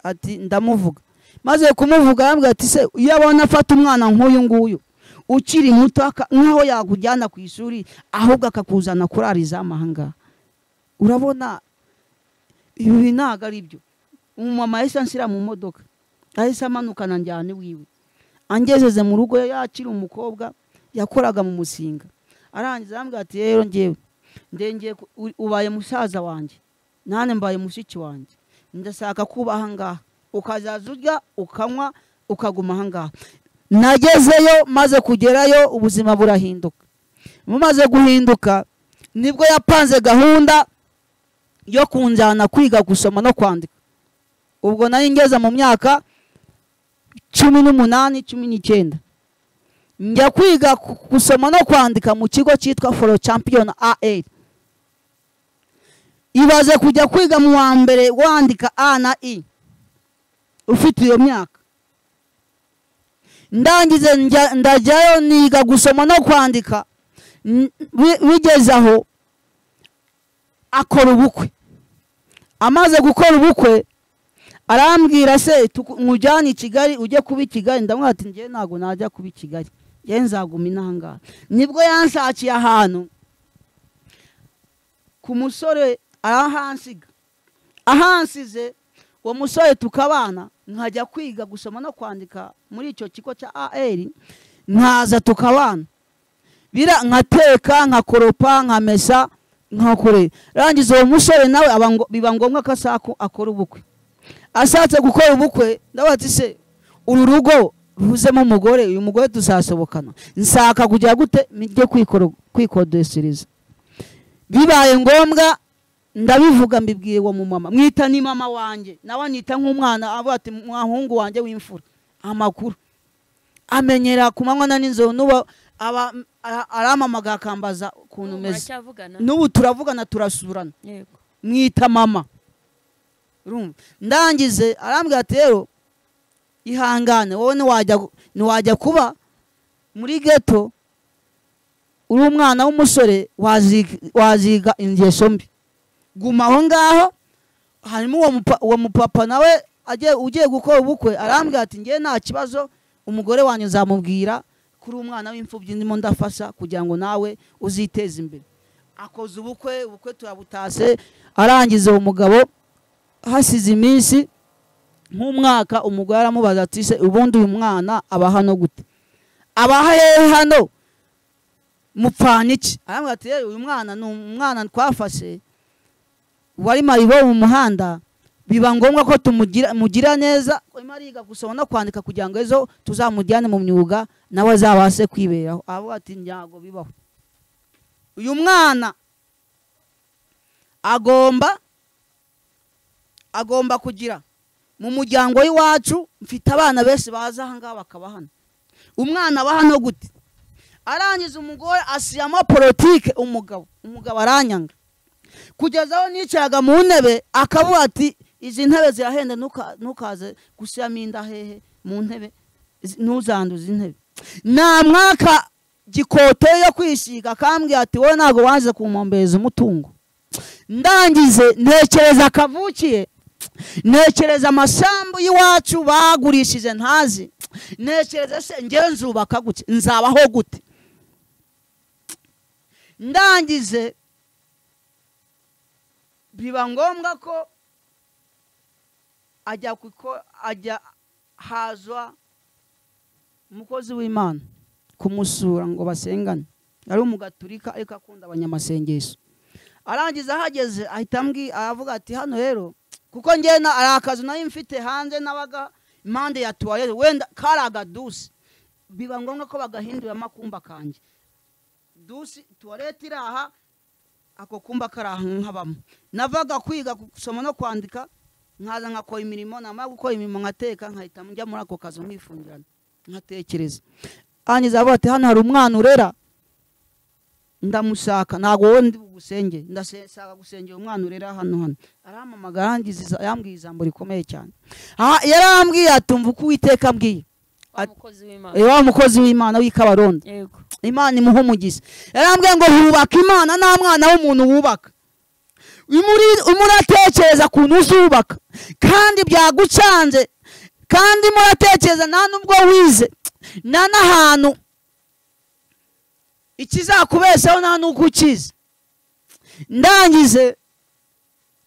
Ati ndamuvuga. Maze kumuvuga arambwira ati se iyo abona afata umwana nk'uyu nguyu ukiri muto nkaho yakujyana ku ishuri, ahubwo akakuzana kurariza amahanga, urabona ibi ntabwo ari byo. Umumama yahise anshyira mu modoka, yahise amanukana njyana iwiwe, angezeze mu rugo. Yakiri umukobwa yakoraga mu musinga, Arangiza arambwira ati rero ngewe ndengeye ubaye musaza wanjye nane mbaye mushiki wanjye, ndashaka kuba aha ngaha, ukazaza urya ukanywa ukaguma aha ngaha. Nagezeyo, maze kugerayo ubuzima burahinduka. Mumaze guhinduka nibwo yapanze gahunda yo kunjyana kwiga gusoma no kwandika. Ubwo nari ngeze mu myaka 18 19, njya kwiga gusoma no kwandika mu kigo cyitwa For Champion AA. Ibaze kujya kwiga mu wa mbere wandika A na I ufite iyo myaka. Ndangize ndajyayo niga gusoma no kwandika. Bigeze aho akora ubukwe. Amaze gukora ubukwe arambwira se nkujyane i Kigali ujye kuba i Kigali. Ndamubwira ati njye ntago najya kuba i Kigali, njye nzaguma inaha ngaha. Nibwo yanshakiye ahantu ku musore arahansiga. Ahansize uwo musore tukabana, nkajya kwiga gusoma no kwandika muri icyo kigo cya AR, nkaza tukabana, bira nkateka nkakoropa nkamesa nkakorera. Rangiza uwo musore nawe biba ngombwa ko asako akora ubukwe. Ashatse gukora ubukwe ndabaza ati se uru rugo ruzemo umugore, uyu mugore tuzasobokana, nsaka kujya gute njye kwikodeshereza. Bibaye ngombwa ndabivuga mbibwiye uwo mumama, mwita ni mama wanjye nawe anyita nk'umwana, avuga ati mwahungu wanjye w'imfura. Amakuru amenyera ku manywa na nijoro, nuba aba aramamaga akambaza ukuntu meze. N'ubu turavugana turasurana, mwita mama. Ndangize arambwira ati rero ihangane wowe ntiwajya kuba muri ghetto uri umwana w'umusore waziga ingeso mbi, guma aho ngaho. Harimo uwo mupapa nawe ugiye gukora ubukwe, arambwira ati ngewe nta kibazo, umugore wanjye nzamubwira kuri umwana w'imfubyi ndimo ndafasha kugira ngo nawe uziteze imbere. Akoze ubukwe, ubukwe turabutase. Arangiza uwo mugabo hasize iminsi nk'umwaka, umugore aramubaza ati se ubundi uyu mwana aba hano gute, aba hehe hano, mupfana iki? Arambwira ati uyu mwana ni umwana twafashe wari mayibo mu muhanda, biba ngombwa ko tumugira neza, arimo ariga gusoma no kwandika kugira ngo ejo tuzamujyane mu myuga nawe azabashe kwiberaho. Avuga ati nyago bibaho, uyu mwana agomba kugira mu muryango w'iwacu. Mfite abana benshi baza aha ngaha bakaba hano, umwana aba hano gute? Arangiza umugore asiyamo politike, umugabo aranyanga kugeza aho nicaraga mu ntebe akavuga ati izi ntebe zirahenda, ntukaze gushyiramo inda hehe mu ntebe, ntuzanduze intebe. Nta mwaka gikote yo kwisiga akambwira ati wowe ntabwo waje kumombereza umutungo. Ndangize ntekereza akavukiye, ntekereza amasambu y'iwacu bagurishije ntazi, ntekereza se ngewe nzubaka gute, nzabaho gute? Ndangize biba ngombwa ko ajya hazwa umukozi w'Imana kumusura ngo basengane. Ari umugaturika ariko akunda abanyamasengesho. Arangiza ahageze ahita aravuga ati hano rero kuko ngewe ari akazu nari mfite hanze nabaga impande ya tuwarete, wenda kari agadusi, biba ngombwa ko bagahindura amakumba kanjye, dusi tuwarete iri aha, ako kumba kari aha nkabamo. Navaga kwiga gusoma no kwandika nkaza nkakora imirimo, namara gukora imirimo nkateka nkahita njya muri ako kazu nkifungirana nkatekereza. Angiza avuga ati hano hari umwana urera, ndamushaka, ntago wowe ndi bugusenge, ndashaka gusengera umwana urera hano hano. Arampamagara arangiza yambwiye ijambo rikomeye cyane. Yarambwiye ati umva uko Uwiteka ambwiye, wa mukozi w'Imana w'Ikabarondo, Imana imuhe umugisha. Yarambwiye ngo hubaka Imana nta mwana w'umuntu wubaka. Muratekereza kuntu uzubaka kandi byagucanze, kandi muratekereza nta nubwo wize nta n'ahantu ikizakubeshaho nta nuko ukize. Ndangize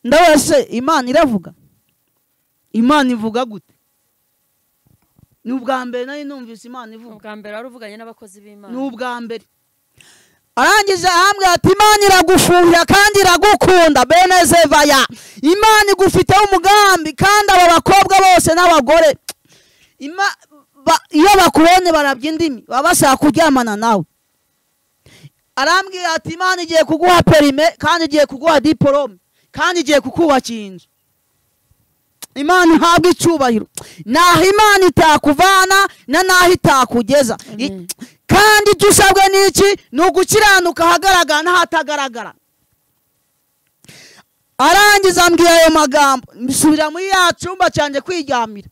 ndabase Imana iravuga, Imana ivuga gute? Ni ubwa mbere nari numvise Imana ivuga. Ubwa mbere wari uvuganye n'abakozi b'Imana? Ni ubwa mbere. Arangiza ahambwe ati Imana iragufuhira kandi iragukunda benezevaya. Imana igufiteho umugambi kandi aba bakobwa bose n'abagore iyo bakubonye barabya indimi baba bashaka kuryamana nawe. Arambwira ati Imana igiye kuguha perime kandi igiye kuguha diporome kandi igiye kukubakira inzu. Imana ihabwa icyubahiro. Naho Imana itakuvana na naho itakugeza. Kandi icyo usabwa ni iki? Ni ugukiranuka ahagaragara n'ahatagaragara. Arangiza ambwira ayo magambo, nsubira muri ya cyumba cyanjye kwiryamira.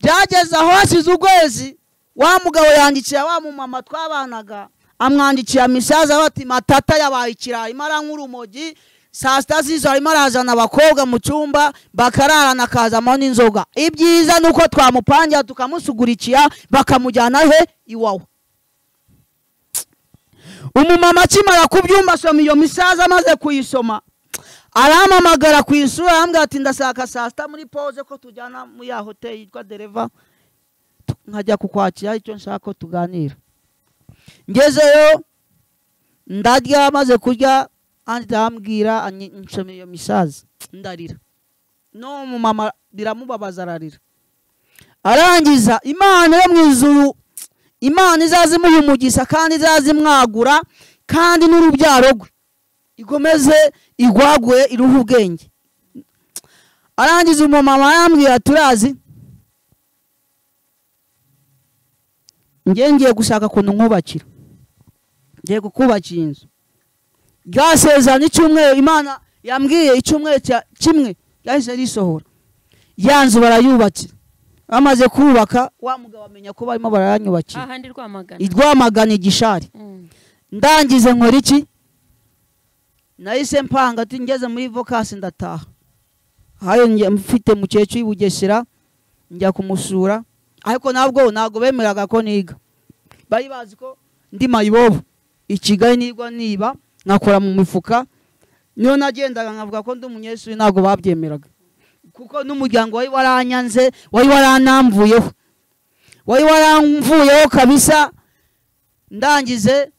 Byageze aho hashize ukwezi, wa mugabo yandikira wa mumama twabanaga, amwandikira misaza bati Matata yabaye ikirayi, arimo aranywa urumogi, saa sita z'ijoro arimo arazana abakobwa mu cyumba bakararana akazamo n'inzoga. Ibyiza ni uko twamupangira tukamusugurikira bakamujyana he iwawe. Umumama akimara kubyumva asoma iyo misaza, amaze kuyisoma arampamagara ku isura arambwira ati ndashaka saa sita muri pause ko tujyana muri ya hoteli yitwa Dereva, nkajya kukwakira icyo nshaka ko tuganira. Ngezeyo ndarya, maze kurya arambwira nsoma iyo misaza ndarira. No mumama biramubabaza ararira. Arangiza Imana yo mu ijuru, Imana izazimuha umugisha kandi izazimwagura kandi n'urubyaro rwe igomeze igwaguye iruha ubwenge. Arangiza umumama arambwira turazi ngiye gushaka kuntu nkubakira, ngiye kukubakira inzu. Ryasezerano icyumweru Imana yambwiye icyumweru kimwe ryahise risohora. Ya nzu barayubatse. Bamaze kubaka wa mugabo amenya ko barimo barayanyubakira. Ahandi Rwamagana. Rwamagana igishari. Ndangize nkora iki? Nahise mpanga ati ngeze muri vokasi ndataha. Hayo mfite mukecuru y'Ibugesera njya kumusura, ariko nabwo ntago bemeraga ko niga. Bari bazi ko ndi mayibobo. I Kigali nigwa niba nkakora mu mifuka, niyo nagendaga nkavuga ko ndi umunyeshuri ntago babyemeraga. Kuko n'umuryango wari waranyanze, wari waranamvuyeho. Wari waramvuyeho kabisa. Ndangize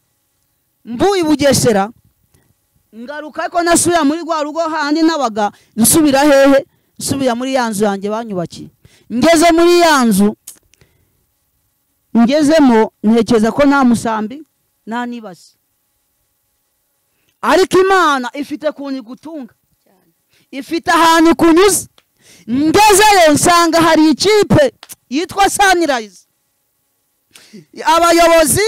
mvuye i Bugesera ngaruka ko nasubira muri rwa rugo handi nabaga, nsubira hehe? Nsubira muri ya nzu yanjye banyubakiye. Ngeze muri ya nzu ngezemo ntekereza ko nta musambi nta nibasi. Ariko Imana ifite kuntu igutunga, ifite ahantu ikunyuza. Ngezeyo nsanga hari ikipe yitwa Sunrise. Abayobozi,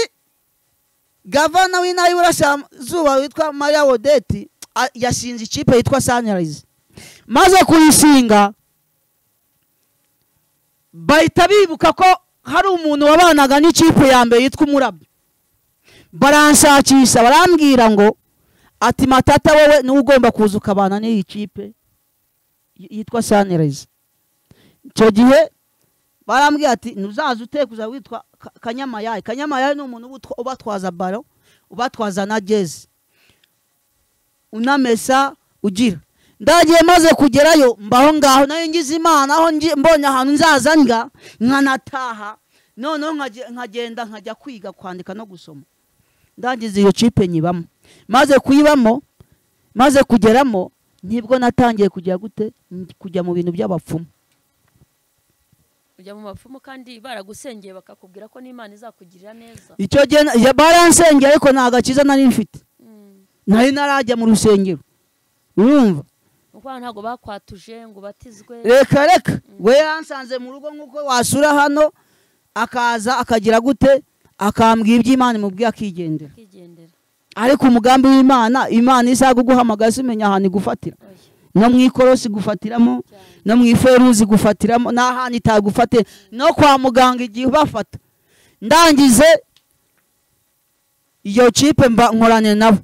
gavana w'intara y'Iburasirazuba witwa Maria Odette yashinze ikipe yitwa Sunrise. Maze kuyishinga bahita bibuka ko hari umuntu wabanaga n'ikipe ya mbere yitwa Umurabyo. Baranshakisha barambwira ngo ati Matata wowe niwe ugomba kuza ukabana n'iyi kipe yitwa Sunrise. Icyo gihe barambwira ati ntuzaza utekuza witwa Kanyamayayi. Kanyamayayi ni umuntu ubatwaza baro, ubatwaza na jezi, unamesa ugira. Ndagiye maze kugerayo mbaho ngaho nayo ngize Imana aho mbonye ahantu nzaza ndya nkanataha, noneho nkagenda nkajya kwiga kwandika no gusoma. Ndagize iyo kipe nyibamo. Maze kuyibamo, maze kugeramo nibwo natangiye kujya gute kujya mu bintu by'abapfumu. Ujya mu bapfumu kandi baragusengeye bakakubwira ko n'Imana izakugirira neza. Icyo gihe baransengeye ariko nta gakiza nari mfite. Nari narajya mu rusengero. Urumva? Uko ntago bakwatuje ngo batizwe. Reka reka, we yansanze mu rugo nkuko wasura hano akaza akagira gute akambwira iby'Imana imubwiye akigendera. Ariko umugambi w'Imana, Imana izaguguhamagaza imenya ahantu igufatira. No mu ikorosi gufatiramo, no mu iferuzi gufatiramo, n'ahantu itagufatira, no kwa muganga igihe ubafata. Ndangize iyo kipe mba nkoranye nabo.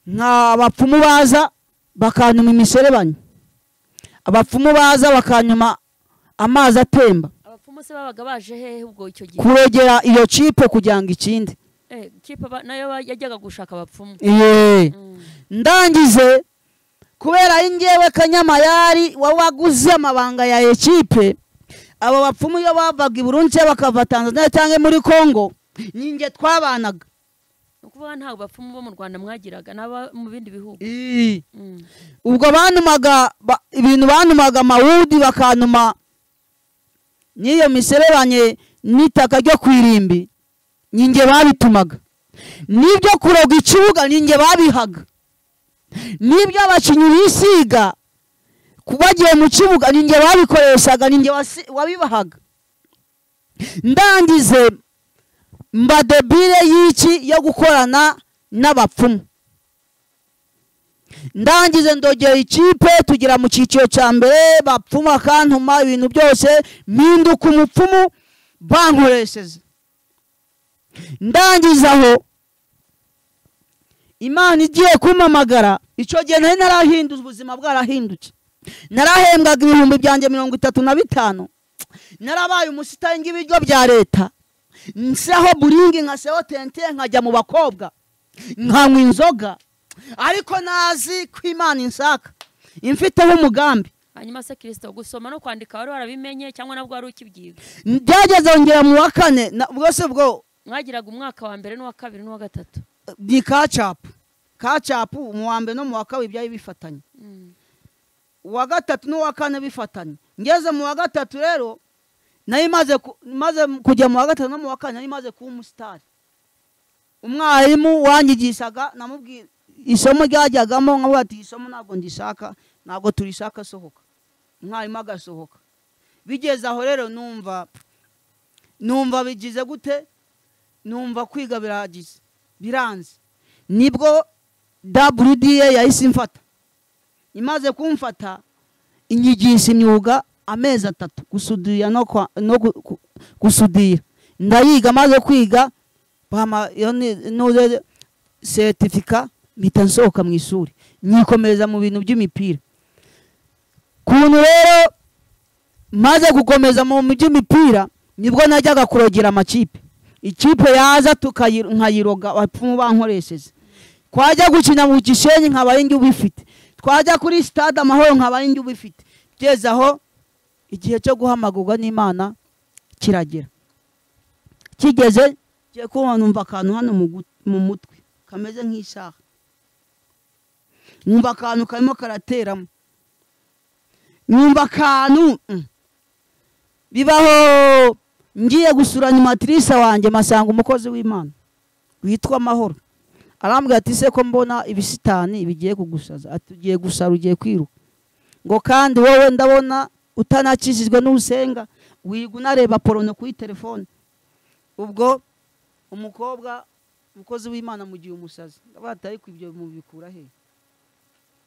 Nka abapfumu baza bakanyuma imiserebanya. Abapfumu baza bakanyuma amazi atemba. Abapfumu se babaga baje hehe ubwo icyo gihe? Kurogera iyo kipe kugira ngo ikinde. Kipe nayo yajyaga gushaka abapfumu. Ndangize kubera ingewe Kanyamayari wawaguze amabanga ya ekipe, abo bapfumu iyo bavaga i Burundi bakava Tanzania cyangwa muri Kongo ninjye twabanaga. Ukuvuga ntabwo bapfumu bo mu Rwanda mwagiraga n'aba mu bindi bihugu. Ubwo bantumaga ibintu, bantumaga amawudi, bakantuma n'iyo miserebanye n'itaka ryo kwirimbi, ninjye babitumaga. N'ibyo kuroga ikibuga ninjye babihaga. N'ibyo abakinnyi bisiga bagiye mu kibuga ninjye babikoreshaga, ninjye wabibahaga. Ndangize mba debile y'iki yo gukorana n'abapfumu. Ndangize ndogera ikipe tugera mu cyiciro cya mbere, bapfumu akantuma ibintu byose, mpinduka umupfumu bankoresheje. Ndangiza aho Imana igiye kumpamagara, icyo gihe nari narahinduye, ubuzima bwarahindutse. Narahembwaga ibihumbi byanjye 35, narabaye umusitari ng'ibiryo bya leta, nseho buringi nkaseho tente, nkajya mu bakobwa nkanywa inzoga, ariko nazi ko Imana insaka imfiteho umugambi. Hanyuma se Kristo, gusoma no kwandika wari warabimenye cyangwa nabwo wari ukibyiga? Byageze ngera mu wa kane bwose bwo mwagiraga umwaka wa mbere n'uwa kabiri n'uwa gatatu. Ni kacapu kacapu mu wa mbere no mu wa kabiri byari bifatanye, uwa gatatu n'uwa kane bifatanye. Ngeze mu wa gatatu rero nari maze kujya mu wa gatatu no mu wa kane, nari maze kuba umusitari. Umwarimu wanyigishaga namubwira isomo ryajyagamo, nkavuga ati isomo ntabwo ndishaka, ntabwo turishaka, sohoka. Umwarimu agasohoka. Bigeze aho rero numva bigize gute, numva kwiga biragize biranze. Nibwo WDA yahise imfata. Imaze kumfata inyigisha imyuga amezi 3, gusudira no gusudira. Ndayiga, maze kwiga bama no certificate, mpita nsohoka mu ishuri nyikomeza mu bintu by'imipira. Kuntu rero maze gukomeza mu by'imipira, nibwo najyaga kurogera amakipe. Ikipe yaza nkayiroga abapfumu bankoresheje. Twajya gukina mu Gisenyi nkaba ari ubifite, twajya kuri stade Amahoro nkaba ari ubifite. Byeze aho igihe cyo guhamagurwa n'Imana kiragera. Kigeze ngiye kubona numva akantu hano mu mutwe kameze nk'isaha, numva akantu karimo karateramo, numva akantu bibaho. Ngiye gusura animatrice wanjye masanga umukozi w'Imana witwa Mahoro, arambwira ati se ko mbona ibisitani bigiye kugusaza, ati ugiye gusara ugiye kwiruka, ngo kandi wowe ndabona utanakijijwe n'usenga, wiga unareba porono kuri telefone. Ubwo umukobwa umukozi w'Imana mugiye umusazi, ndavuga ariko ibyo mubikura he?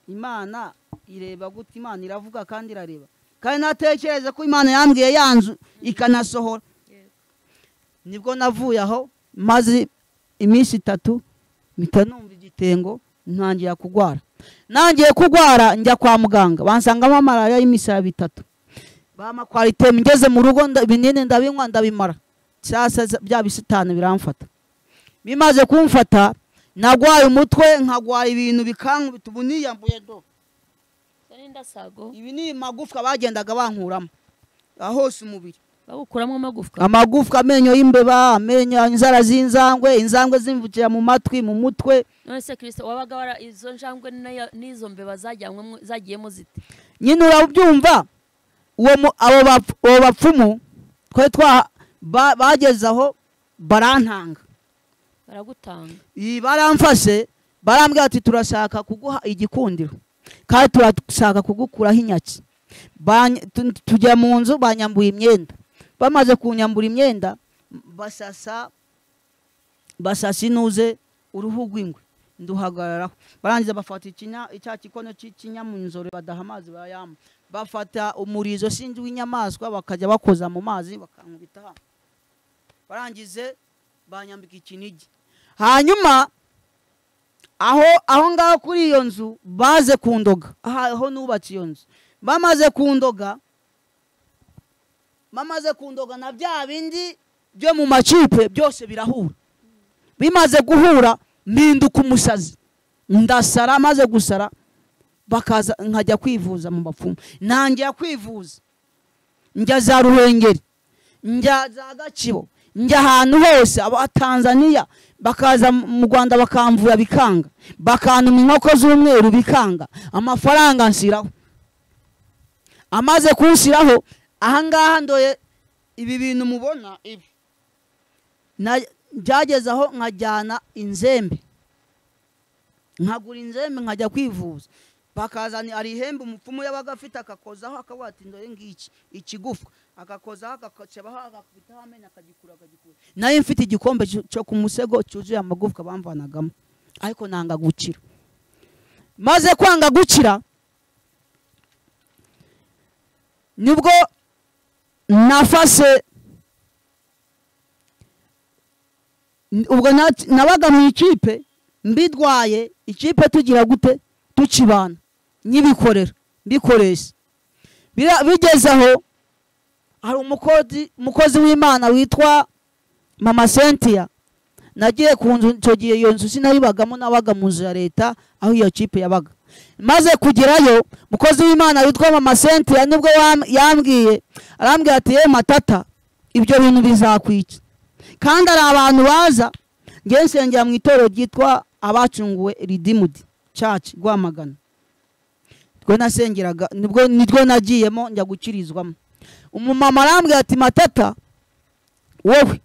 Imana ireba gute? Imana iravuga kandi irareba, kandi natekereza ko Imana yambwiye yanzu ikanasohora. Nibwo navuye aho maze iminsi 3 mpita numva igitengo, ntangiye kugwara. Nangiye kugwara njya kwa muganga, bansangamo malaria y'imisaya 3, bama qualité. Ngeze mu rugo ibinini ndabinywa ndabimara, sasa bya bisitani biramfata. Bimaze kumfata nagwaye umutwe, nkagwara ibintu bikankubita, ubu niyambuye do ibi ni magufwa bagendaga bankuramo hose umubiri, bagukuramo amagufwa, amagufwa, amenyo y'imbeba, amenyo, inzara z'inzangwe, inzangwe zimvukira mu matwi, mu mutwe. None se Kristo, wabaga wara izo njangwe n'izo mbeba zajyanwe zagiyemo zite? Nyine urabyumva, uwo abo bapfumu twe twa bageze aho barantanga, baragutanga, baramfashe, barambwira ati turashaka kuguha igikundiro kandi turashaka kugukuraho inyaki. Tujya mu nzu banyambuye imyenda, bamaze kunyambura imyenda basasa inuze uruhu rw'ingwe, nduhagararaho. Barangiza bafata icya gikono cy'inyamunzoro badaha amazi bayama, bafata umurizo sinzi w'inyamaswa bakajya bakoza mu mazi bakankubita hano. Barangize banyambika ikinigi. Hanyuma aho ngaho kuri iyo nzu baze kundoga, aho nubatse iyo nzu bamaze kundoga, na bya bindi byo mu makipe byose birahura. Bimaze guhura mpinduka umusazi, ndasara. Maze gusara bakaza nkajya kwivuza mu bapfumu. Nangiye kwivuza njya za Ruhengeri, njya za Gacibo, Njya ahantu hose, aba Tanzania bakaza mu Rwanda bakamvura bikanga, bakantuma inkoko z'umweru bikanga, amafaranga nsiraho. Amaze kunsiraho ahangaha ndoye ibi bintu mubona ibi, byageze aho nkajyana inzembe, nkagura inzembe nkajya kwivuza, bakazana ari ihembe umupfumu yabaga afite akakozaho akavuga ati ndoye ngiki ikigufwa, akakozaho akacebaho agakubitaho amenyo akagikura akagikura. Nayo mfite igikombe cyo ku musego cyuzuye amagufwa bamvanagamo, ariko nanga gukira. Maze kwanga gukira nibwo nafase, ubwo nabaga mu ikipe mbidwaye, ikipe tugira gute tukibana nyibikorera mbikoresha. Bigeze aho hari umukozi w'Imana witwa Mama Cynthia. Nagiye ku nzu icyo gihe, iyo nzu sinayibagamo, nabaga mu nzu ya leta aho iyo kipe yabaga. Maze kugerayo umukozi w'Imana witwa Mama Cynthia nibwo yambwiye, arambwira ati ye Matata, ibyo bintu bizakwica. Kandi ari abantu baza, ngiye nsengera mu itorero ryitwa Abacunguwe Redeemed Church Rwamagana. Twe nasengeraga nibwo nirwo nagiyemo njya gukirizwamo. Umumama arambwira ati Matata, wowe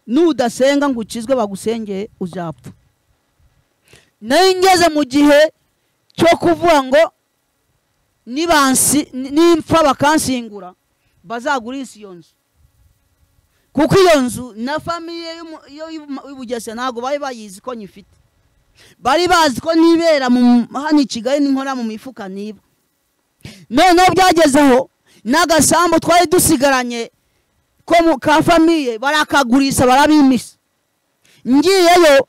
nudasenga ngo ukizwe bagusengeye uzapfa. Nayo ngeze mu gihe cyo kuvuga ngo nibansi nimpfa bakansingura bazagurisha iyo nzu, kuko iyo nzu na famiye y'Ubugesera ntabwo bari bayizi ko nyifite, bari bazi ko nibera hano i Kigali n'inkora mu mifuka niba. Noneho byagezeho n'agasambu twari dusigaranye ko ka famiye barakagurisha barabimisa. Ngiyeyo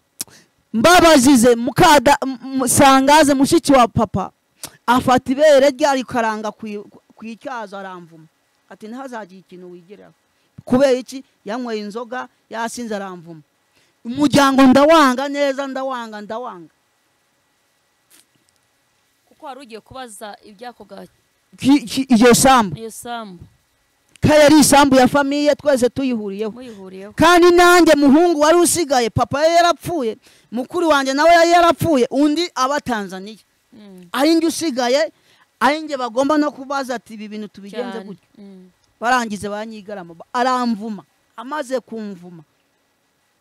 mbabazize mukada sangaze mushiki wa papa afata ibere ryari karanga ku icyazo aramvuma ati ntihazagira ikintu wigeraho. Kubera iki? Yanyweye inzoga yasinze aramvuma. Umuryango ndawanga neza, ndawanga ndawanga. Kuko wari ugiye kubaza ibyako iyo sambu, iyo sambu kaya isambu ya famiye twese tuyihuriyeho. Kandi nanjye muhungu wari usigaye, papa yari yarapfuye, mukuru wanjye nawe yari yarapfuye, undi aba Tanzania. Ari njye usigaye, ari njye bagomba no kubaza ati ibi bintu tubigenze gutya. Barangize banyigarama, aramvuma. Amaze kumvuma,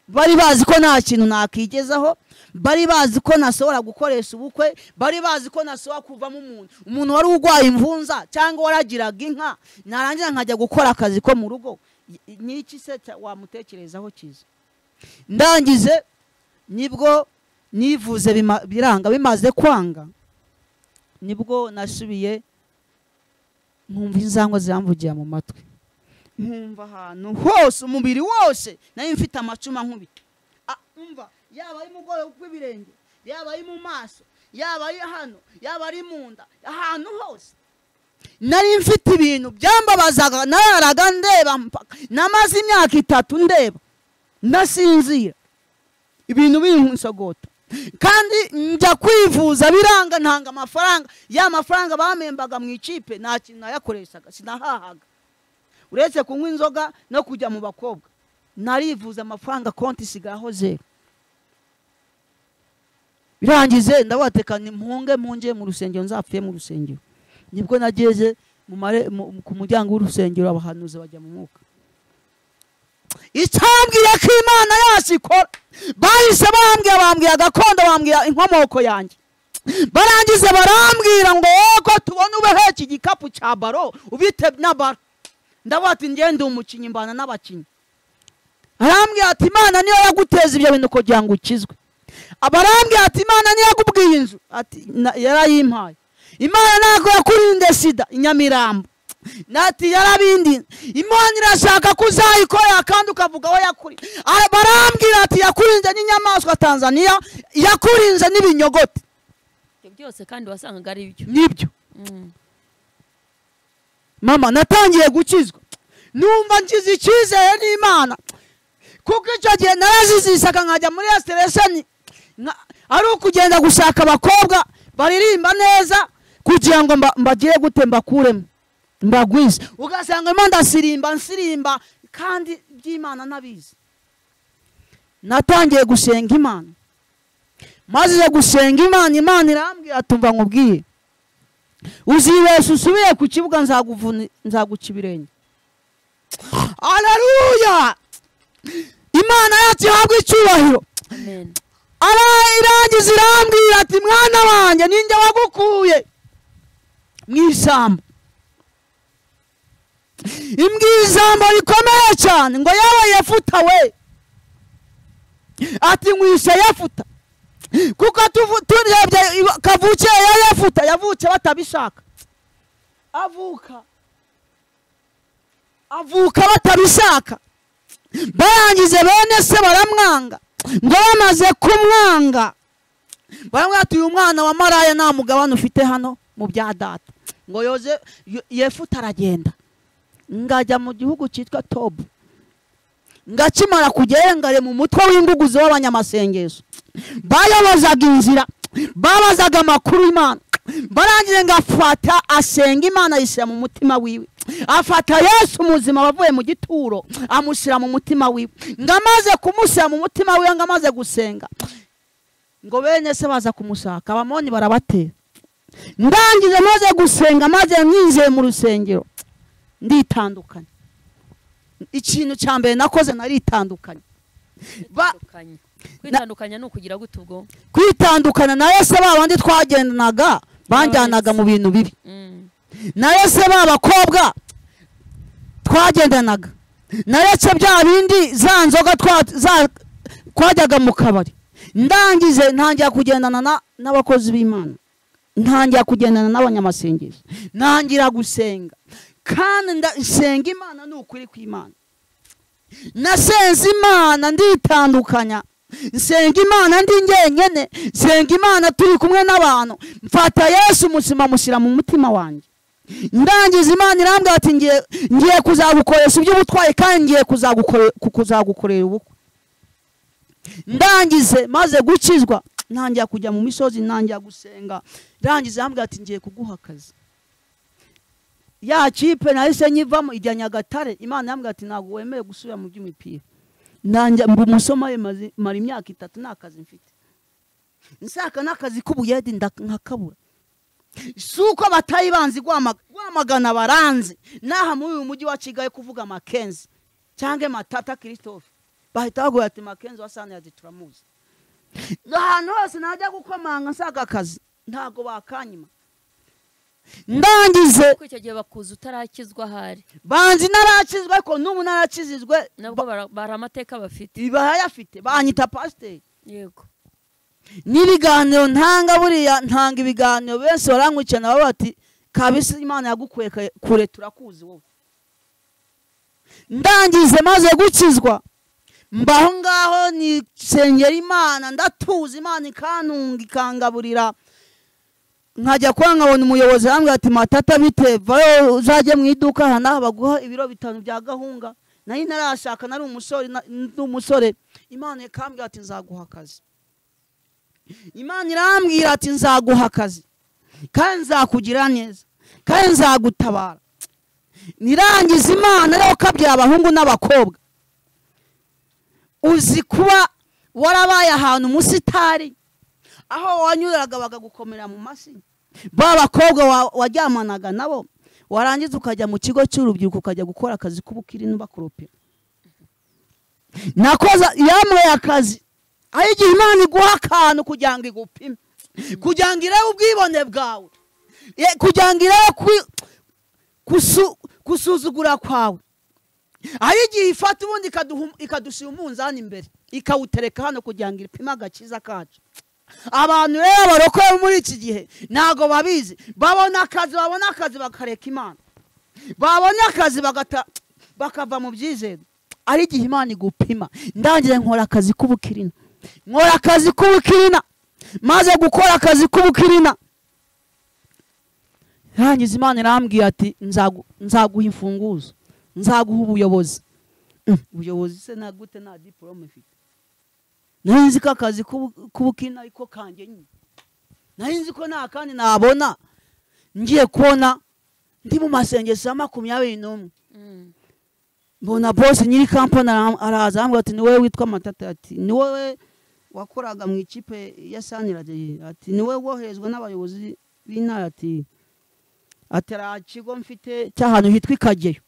bari bazi ko nta kintu nakigezaho, bari bazi ko nasobora gukoresha ubukwe, bari bazi ko nasobora kuvamo umuntu. Umuntu wari urwaye imvunza cyangwa waragiraga inka, narangiza nkajya gukora akazi ko mu rugo, niki se wamutekerezaho kiza? Ndangize nibwo nivuze biranga, bimaze kwanga nibwo nasubiye nkumva inzangwa ziramvugira mu matwi, nkumva ahantu hose umubiri wose nayo mfite amacuma nkubita. Umva yaba ari mugoro kw'ibirenge, yaba ari mu maso, yaba ari hano, yaba ari mu nda, ahantu hose nari mfite ibintu byambabazaga. Nararaga ndeba mpaka namaze imyaka 3 ndeba nasinzira, ibintu binsogota. Kandi njya kwivuza biranga, ntanga amafaranga, ya mafaranga bamembaga mu ikipe nta kintu nayakoreshaga, sinahahaga uretse kunywa inzoga no kujya mu bakobwa. Narivuza amafaranga konti isigaho zero. Birangize ndabateka nimpunge munje mu rusengero, nzapfuye mu rusengero. Nibwo nageze ku muryango w'urusengero, abahanuzi bajya mu mwuka. Icyambwiye ko Imana yacu ikora, bahise bambwira, bambwira gakondo, bambwira inkomoko yanjye. Barangize barambwira ngo ko tubona ubeheke igikapu cya baro ubite na baro. Ndavuga ati ngende umukinyi mbana n'abakinyi. Arambwira ati Imana niyo yaguteza ibyo bintu kugira ngo ukizwe. Abarambwira ati Imana niyo yakubwiye inzu, ati yarayimpaye. Imana ntabwo yakurinde sida Inyamirambo, nati yarabindi. Imana irashaka kuzayikorera kandi ukavuga aho yakuri. Barambwira ati yakurinze n'inyamaswa Tanzania, yakurinze n'ibinyogote. Ibyo byose kandi wasangaga ari byo. Nibyo. Mama natangiye gukizwa, numva ngize icyizere n'Imana, kuko icyo gihe narazizisaga nkajya muri restaurant, ari ukugenda gushaka abakobwa baririmba neza kugira ngo mbagire gute, mbakuremo mbagwize. Ugasanga ndimo ndasirimba nsirimba Kandi by'Imana nabizi. Natangiye gusenga Imana. Maze gusenga Imana, Imana irambwira tumva nkubwiye. Uzibesha usubire ku kibuga nzaguvuna nzaguca ibirenge. Haleluya! Imana yacu ihabwe icyubahiro. Amen. Irangiza irambwira ati mwana wanjye ninjye wagukuye mu ishyamba. Imbwira ijambo rikomeye cyane ngo yewe Yefuta we, ati nkwishe Yefuta. Kuko turebye kavukire ya Yefuta, yavutse batabishaka. Avuka batabishaka. Barangize bene se baramwanga. Ngo bamaze kumwanga baramwanga ati uyu mwana wa maraya nta mugabane ufite hano mu bya data. Ngo yoze Yefuta aragenda ngajya mu gihugu cyitwa Tobu. Ngakimara kugera mu mutwe w'inguguzi w'abanyamasengesho. Bayobozaga inzira, babazaga amakuru Imana. Barangije ngafata asenga Imana ayishyira mu mutima wiwe. Afata Yesu muzima wavuye mu gituro amushyira mu mutima wiwe. Ngamaze kumushyira mu mutima wiwe, ngamaze gusenga, ngo bene se baza kumushaka, abamoni barabatera. Ndangije maze gusenga, maze nyinjiye mu rusengero nditandukanye. Ikintu cya mbere nakoze naritandukanye. Kwitandukanya ni ukugira gute ubwo? Kwitandukana na Yesu babandi twagendanaga banjyanaga mu bintu bibi. Na Yesu babakobwa twagendanaga, naretse bya bindi za nzoga twajyaga mu kabari. Ndangize ntangira kugendana n'abakozi b'Imana, ntangira kugendana n'abanyamasengesho, ntangira gusenga. Kandi ndasenga Imana ni ukuri kw'Imana. Nasenze Imana nditandukanya, nsenga Imana ndi njyenyene, nsenga Imana turi kumwe n'abantu. Mfata Yesu muzima mushyira mu mutima wanjye. Ndangiza Imana irambwira ati ngiye kuzagukoresha iby'ubutwari kandi ngiye kuzagukorera ubukwe. Ndangize maze gukizwa ntangira kujya mu misozi, ntangira gusenga. Ndangiza irambwira ati ngiye kuguha akazi. Ya kipe nahise nyivamo ijya Nyagatare. Imana yambwira ati ntabwo wemerewe gusubira mu by'imipira. Nanjye mba umusomaye mara imyaka 3 nta kazi mfite. Nsaka n'akazi k'ubuyedi nkakabura. Si uko batayibanzi Rwamagana baranze. Naha muri uyu mujyi wa Kigali kuvuga Makenzi cyangwa Matata Christophe, bahita baguha ati Makenzi wasane yazi turamuzi. Ahantu hose najya gukomanga nsaka akazi ntago bakanyima. Ndangize kuko icyo gihe bakuza utarakizwa hari. Banzi narakizwa ariko n'ubu narakizizwe, nabwo bari amateka bafite. Barayafite, banyita pasiteri. Yego. N'ibiganiro ntanga buriya ntanga ibiganiro benshi barankurikirana baba bati kabisa Imana yagukuye kure turakuzi wowe. Ndangize maze gukizwa mbaho ngaho nisengera Imana, ndatuza Imana ikantunga ikangaburira. Nkajya kwa nkabona umuyobozi arambwira ati Matata bite, vayo uzajye mu iduka aha n'aha baguha ibiro 5 bya gahunga. Nari narashaka, nari umusore, ndi umusore. Imana ikambwira ati nzaguha akazi. Imana irambwira ati nzaguha akazi kandi nzakugira neza kandi nzagutabara. Nirangiza Imana rero kabyara abahungu n'abakobwa. Uzi kuba warabaye ahantu umusitari aho wanyuraga bakagukomera mu masi, ba bakobwa wajyamanaga nabo, warangiza ukajya mu kigo cy'urubyiruko ukajya gukora akazi k'ubukiri n'ubakoropera. Nakoza yamuye akazi aho igihe Imana iguha akantu kugira ngo igupime, kugira ngo irebe ubwibone bwawe, kugira ngo irebe kusuzugura kwawe. Aho igihe ifata ubundi ikadushyira umunzani imbere ikawutereka hano kugira ngo ipime agakiza kacu. Abantu rero barokoye muri iki gihe ntago babizi, babona akazi bakareka Imana, babona akazi bakava mu byizere. Ari igihe Imana igupima. Ndangire nkora akazi k'ubukirina, nkora akazi k'ubukirina. Maze gukora akazi k'ubukirina, rangiza Imana irambwira ati nzaguha imfunguzo, nzaguha ubuyobozi. Ubuyobozi se na gute nta diplome mfite? Nari nzi ko akazi k'ubukirina ariko kanjye nyine, nari nzi ko nta kandi nabona. Ngiye kubona ndi mu masengesho ya 21, Mbona boss nyiri company araza ambwira ati ni wowe witwa Matata, ati ni wowe wakoraga mu ikipe ya Sanirage, ati ni wowe woherezwa n'abayobozi b'intara, ati atara kigo mfite cy'ahantu hitwa Ikageyo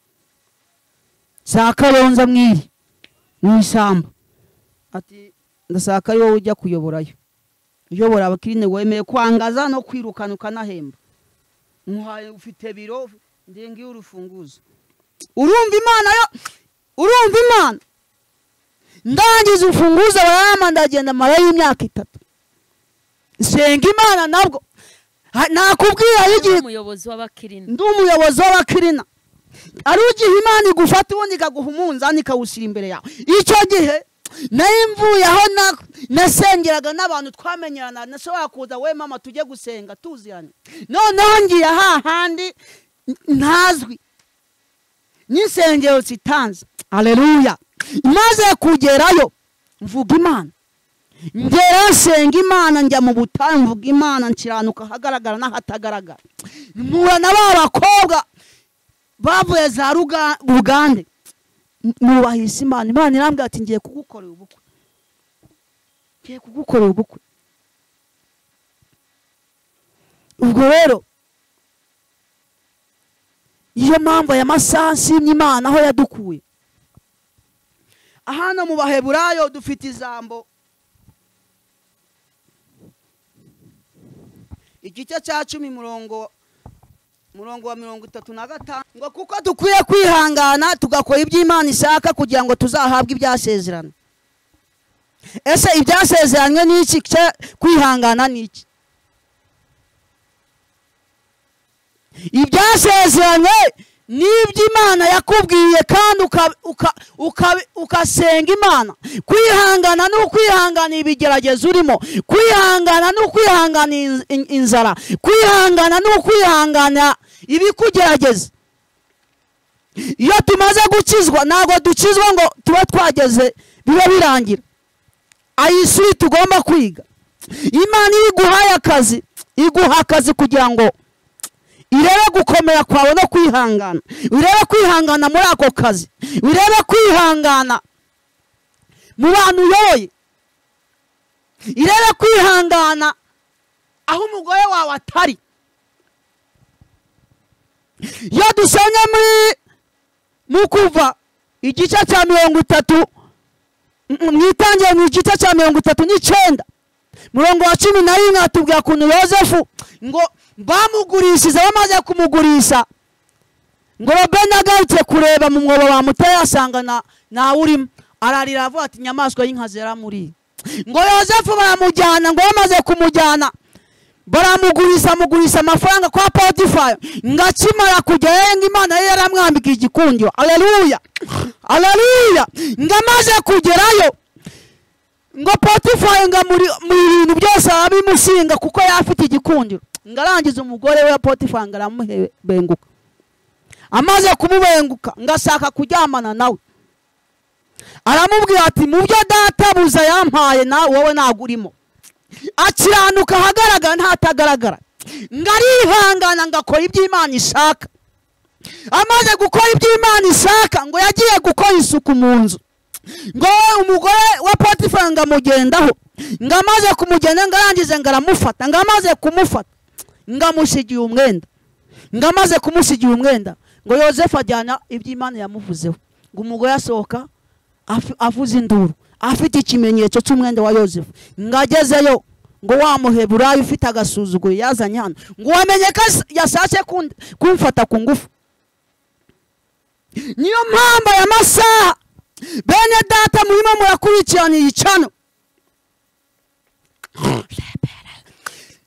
za Karonza mwiri mu isamba, ati ndasaka ari wowe ujya kuyoborayo, uyobora abakirine wemeye kwangaza no kwirukana ukanahemba, nkuhaye ufite biro ndengi urufunguzo. Urumva Imana yo, urumva Imana. Ndangiza urufunguzo barama, ndagenda mara y'imyaka 3 nsenga Imana. Nabwo nakubwira igihe umuyobozi w'abakirina, ndi umuyobozi w'abakirina, ari ugihe Imana igufata ubundi ikaguha umunzani ikawushyira imbere yawe. Icyo gihe nari mvuye aho nasengeraga n'abantu twamenyerana, nashobora kuza we mama tujye gusenga tuziranye, noneho ngiye hahandi ntazwi n'insengero zitanze. Haleluya. Maze kugerayo mvuga Imana, ngera nsenga Imana, njya mu butayu mvuga Imana, nkiranuka ahagaragara n'ahatagaragara. Mpura na ba bakobwa bavuye za Bugande, nubahise Imana. Imana irambwira ati ngiye kugukorera ubukwe, ngiye kugukorera ubukwe. Ubwo rero iyo mpamvu aya masaha nshimye Imana aho yadukuye. Ahano mu Baheburayo dufite ijambo igice cya 10 murongo wa 35 ngo kuko dukwiye kwihangana tugakora ibyo Imana ishaka kugira ngo tuzahabwe ibyasezerano. Ese ibyasezeranywe ni iki? Kwihangana ni iki? Ibyasezeranywe ni ibyo Imana yakubwiye kandi ukasenga Imana. Kwihangana ni ukwihangana ibigeragezo urimo, kwihangana ni ukwihangana inzara, kwihangana ni ukwihangana ibikugerageza. Iyo tumaze gukizwa ntabwo dukizwa ngo tuba twageze bibe birangira. Ayisuri tugomba kwiga. Imana iyo iguhaye akazi, iguha akazi kugira ngo irebe gukomera kwawe no kwihangana, urebe kwihangana muri ako kazi, urebe kwihangana mu bantu uyoboye, irebe kwihangana aho umugore wawe atari. Iyo dusomye muri mu Kuva igice cya 30, mwitangiye mu gice cya 39 murongo wa 11 atubwira kuntu Yozefu ngo bamugurishije, bamaze kumugurisha ngo Robeni agarutse kureba mu mwobo bamuteye asanga ntawe urimo, ararira avuga ati inyamaswa y'inkazi yaramuriye. Ngo Yozefu baramujyana, ngo bamaze kumujyana baramugurisha, amugurisha amafaranga kwa Potifari. Ngo akimara kugerayo ngo Imana ye yaramwambika igikundiro. Haleluya, haleluya. Ngo amaze kugerayo ngo Potifari ngo mu bintu byose arabimusinga kuko yafite igikundiro. Ngo arangiza umugore we Potifari ngo aramubenguka. Amaze kumubenguka ngo ashaka kuryamana nawe, aramubwira ati mu byo databuza yampaye nawe wowe ntabwo urimo. Akiranuka ahagaragara ntatagaragara, ngo arihangana ngo akora ibyo Imana ishaka. Amaze gukora ibyo Imana ishaka ngo yagiye gukora isuku mu nzu, ngo umugore wa Potifari ngo amugendaho, ngo amaze kumugenda ngo arangize ngo aramufata, ngo amaze kumufata ngo amushigiye umwenda, ngo amaze kumushigira umwenda ngo Yozefu ajyana ibyo Imana yamuvuzeho. Ngo umugore asohoka avuza induru afite ikimenyetso cy'umwenda wa Yozefu. Ngo agezeyo ngo wa Muheburayo ufite agasuzuguro yazanye hano, ngo wamenye ko yashatse kumfata ku ngufu. Niyo mpamvu aya masaha bene data murimo murakurikirana iyi cano,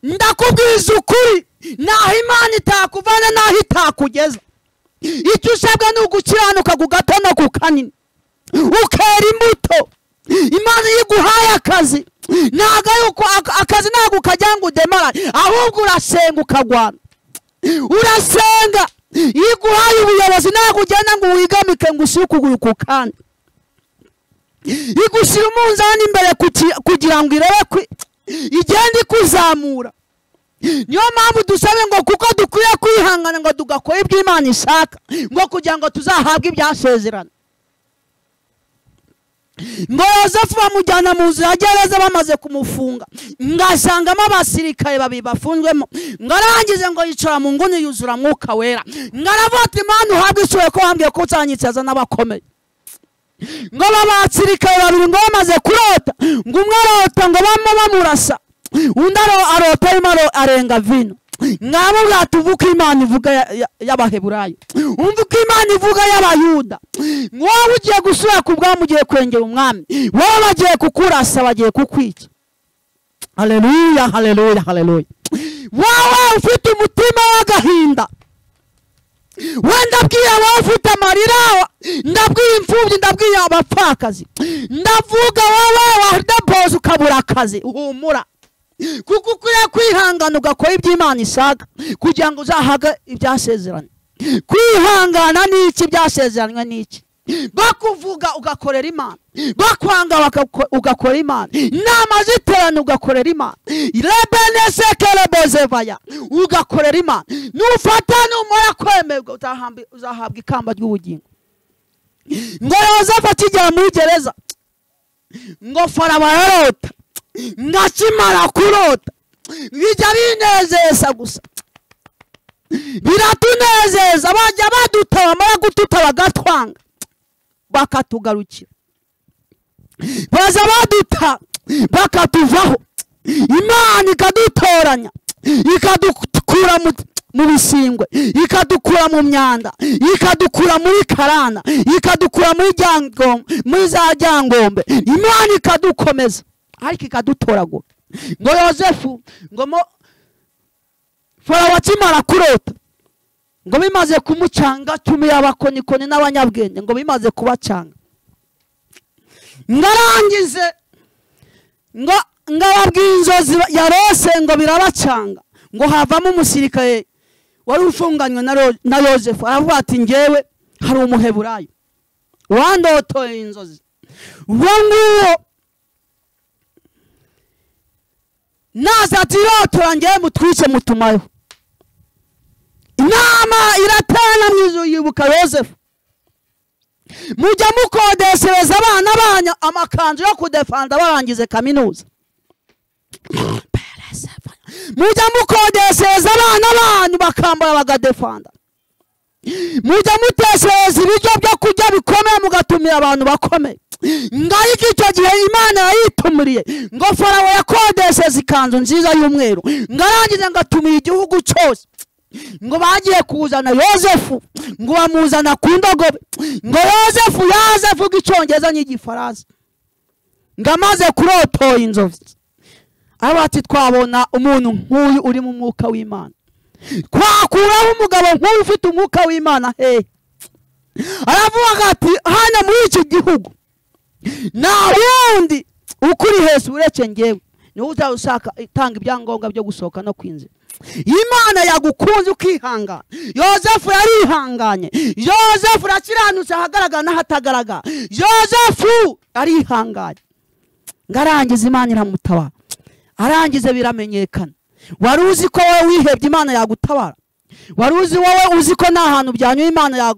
ndakubwiza ukuri, naho Imana itakuvana naho itakugeza, icyo usabwa ni ugukiranuka ku gato no ku kanini, ukera imbuto. Imana iyo iguhaye akazi, ntabwo yuko akazi ntabwo ukajya ngo udemarare, ahubwo urasenga ukagwana, urasenga. Iyo iguhaye ubuyobozi ntabwo ugenda ngo wigamike ngo ushyire ukuguru ku kandi, igushyira umunzani imbere kugira ngo irebe igende ikuzamura. Niyo mpamvu dusabe ngo kuko dukwiye kwihangana ngo tugakora ibyo Imana ishaka, ngo kugira ngo tuzahabwe ibyasezerano. Ngo Yosefu bamujyana mu nzu ya gereza bamaze kumufunga, ngasangamo abasirikare babiri bafunzwemo. Ngarangize ngo yicara mu nguni yuzura Mwuka Wera. Ngaravuga ati Mana uhabwe icyubahiro ko wambwiye ko uzanyitsaza n'abakomeye. Ngo babasirikare babiri ngo bamaze kurota, ngo umwe arota ngo bamo bamurasa, undi arota arimo arenga vino. Ngamubwira ati uvuga uko Imana ivuga y'Abaheburayo, umva uko Imana ivuga y'Abayuda. Wowe ugiye gusubira ku bwami, ugiye kwengera umwami, wowe bagiye kukurasa, bagiye kukwica. Haleluya, haleluya, haleluya. Wowe ufite umutima w'agahinda, we ndabwira wowe ufite amarira, ndabwira imfubyi, ndabwira abapfakazi, ndavuga wowe wadaboza ukabura akazi, humura, kuko ukwiye kwihangana ugakora ibyo Imana ishaka kugira ngo uzahabwe ibyasezeranywe. Kwihangana ni iki? Byasezeranywe ni iki? Bakuvuga ugakorera Imana, bakwanga ugakora Imana, inama ziterana ugakorera Imana, rebenesekerebozevaya ugakorera Imana. Nufata numara kwemerwa uzahabwa ikamba ry'ubugingo. Ngo Yosefu akigera muri gereza, ngo Farawo ararota, ngakimara kurota bijya binezeza gusa, biratunezeza. Bajya baduta, bamara gututa bagatwanga bakatugarukira, baza baduta bakatuvaho, Imana ikadutoranya, ikadukura mu bisingwe, ikadukura mu myanda, ikadukura muri karana, ikadukura muri ryangombe, muri za ryangombe. Imana ikadukomeza ariko ikadutoragura. Ngo Yosefu ngo Farawo akimara kurota, ngo bimaze kumucanga, tumiye abakonikoni n'abanyabwenge, ngo bimaze kubacanga, ngarangize ngo ngababwiye inzozi yarose, ngo birabacanga. Ngo havamo umusirikare wari ufunganywe na Yosefu, aravuga ati ngewe hari umuheburayo wandotoye inzozi, uwo nguwo naza atirotora ngewe mutwice mutumayo. Inama iratana mu ijuru yibuka Yosefu. Mujya mukodeshereza abana banyu amakanzu yo kudefanda barangize kaminuza. Mujya mukodeshereza abana banyu bakambara bagadefanda. Mujya muteshereza ibiryo byo kurya bikomeye mugatumira abantu bakomeye. Ngariko icyo gihe Imana yayitumuriye ngo Farawo yakodesheje ikanzu nziza y'umweru, ngarangiza ngatumira igihugu cyose. Ngo bagiye kuzana Yosefu, ngo bamuzana ku ndogobe. Ngo Yosefu yaza avuga icyongereza n'igifaransa, ngo amaze kurotoya inzozi ati twabona umuntu nk'uyu uri mu mwuka w'Imana, twakuraho umugabo nk'uyu ufite umwuka w'Imana hehe? Aravuga ati hano muri iki gihugu nta wundi ukuri hese uretse ngewe, niwe uzashaka itanga ibyangombwa byo gusohoka no kwinjira. Imana yagukunze ukihangana. Yosefu yarihanganye. Yosefu arakiranutse ahagaragara n'ahatagaragara. Yosefu arihanganye, ngarangiza Imana iramutabara, arangize biramenyekana. Wari uzi ko wowe wihebye Imana yagutabara? Wari uzi wowe uzi ko nta hantu byanyuye Imana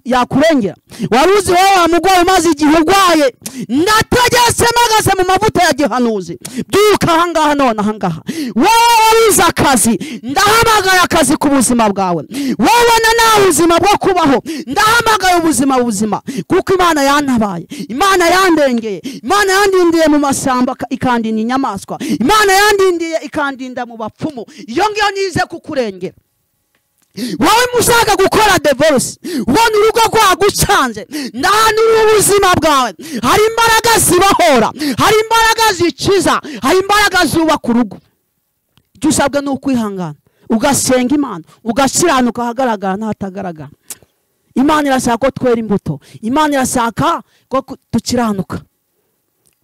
yakurengera? Wari uzi wowe wa mugore umaze igihe urwaye? Ndategetse mpagaze mu mavuta ya gihanuzi, byuka ahangaha none ahangaha. Wowe wabuze akazi, ndahamagara akazi ku buzima bwawe. Wowe na nta buzima bwo kubaho, ndahamagara ubuzima buzima, kuko Imana yantabaye, Imana yandengeye, Imana yandindiye mu masamba ikandinda inyamaswa, Imana yandindiye ikandinda mu bapfumu. Iyo ngiyo nize kukurengera. Wowe mushaka gukora divorce, ubona urugo rwagucanze, ndahanura ubuzima bwawe. Hari imbaraga zibahora, hari imbaraga zikiza, hari imbaraga zubaka urugo. Icyo usabwa ni ukwihangana, ugasenga Imana, ugakiranuka ahagaragara n'ahatagaragara. Imana irashaka ko twera imbuto, Imana irashaka ko dukiranuka.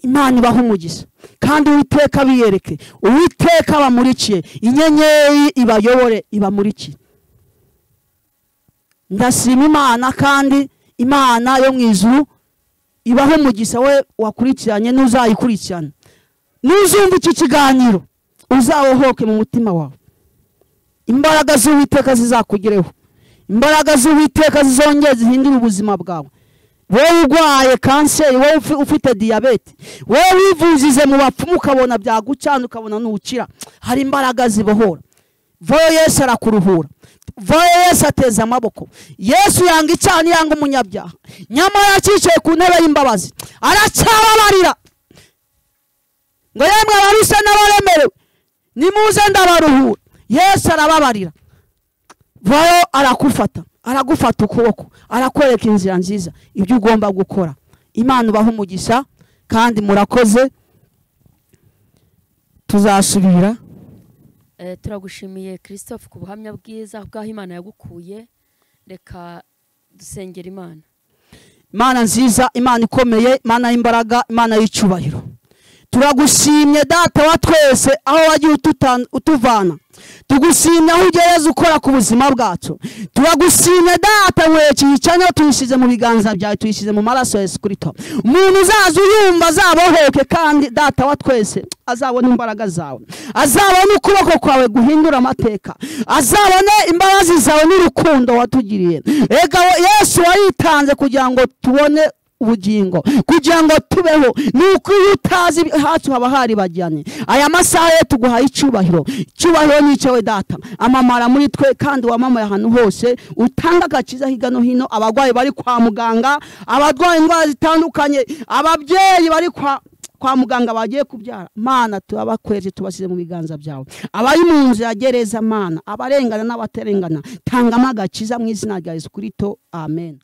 Imana ibaha umugisha, kandi Uwiteka biyereke, Uwiteka abamurikiye, inyenyeri ibayobore, ibamurikiye. Ndashima Imana, kandi Imana yo mu ijuru ibaho umugisha we wakurikiranye n'uzayikurikirana. Nuzumva iki kiganiro uzawohoke mu mutima wawe. Imbaraga z'Uwiteka zizakugereho, imbaraga z'Uwiteka zizongera zihindura ubuzima bwawe. Wowe urwaye kanseri, wowe ufite diyabete, wowe wivuzize mu bapfumu ukabona byagucana ukabona ntukira, hari imbaraga zibohora. Vayo Yesu arakuruhura. Vayo Yesu ateza amaboko. Yesu yanga icyaha yanga umunyabyaha, nyamara yacicaye ku ntebe y'imbabazi aracyababarira. Ngo yemwe abaruse n'abaremerewe nimuze ndabaruhura. Yesu arababarira. Vayo arakufata, aragufata ukuboko, arakwereka inzira nziza ibyo ugomba gukora. Imana ubaha umugisha kandi murakoze, tuzasubira. Turagushimiye Christophe ku buhamya bwiza bw'aho Imana yagukuye. Reka dusengera Imana. Imana nziza, Imana ikomeye, Imana y'imbaraga, Imana y'icyubahiro, turagushimye Data wa twese aho wagiye utuvana. Tugushimye aho ugereza ukora ku buzima bwacu. Turagushimye Data wekiyicana tuyishyize mu biganza byawe, tuyishyize mu maraso ya Yesu Kristo. Umuntu uzaza uyumva azabohoke, kandi Data wa twese azabona imbaraga zawe, azabona ukuboko kwawe guhindura amateka, azabona imbabazi zawe n'urukundo watugiriye. Ega Yesu waritanze kugira ngo tubone ubugingo, kugira ngo tubeho. Nuko iyo utazi hacu haba hari bajyane. Aya masaha ye tuguhaye icyubahiro, icyubahiro ni icyawe Data. Amamara muri twe kandi wamamaye ahantu hose, utanga agakiza hirya no hino. Abarwayi bari kwa muganga, abarwaye indwara zitandukanye, ababyeyi bari kwa muganga bagiye kubyara, Mana tubakweje tubasize mu biganza byawe. Abari mu nzu ya gereza, Mana, abarengana n'abatarengana, tanga agakiza mu izina rya Yesu Kristo, amen.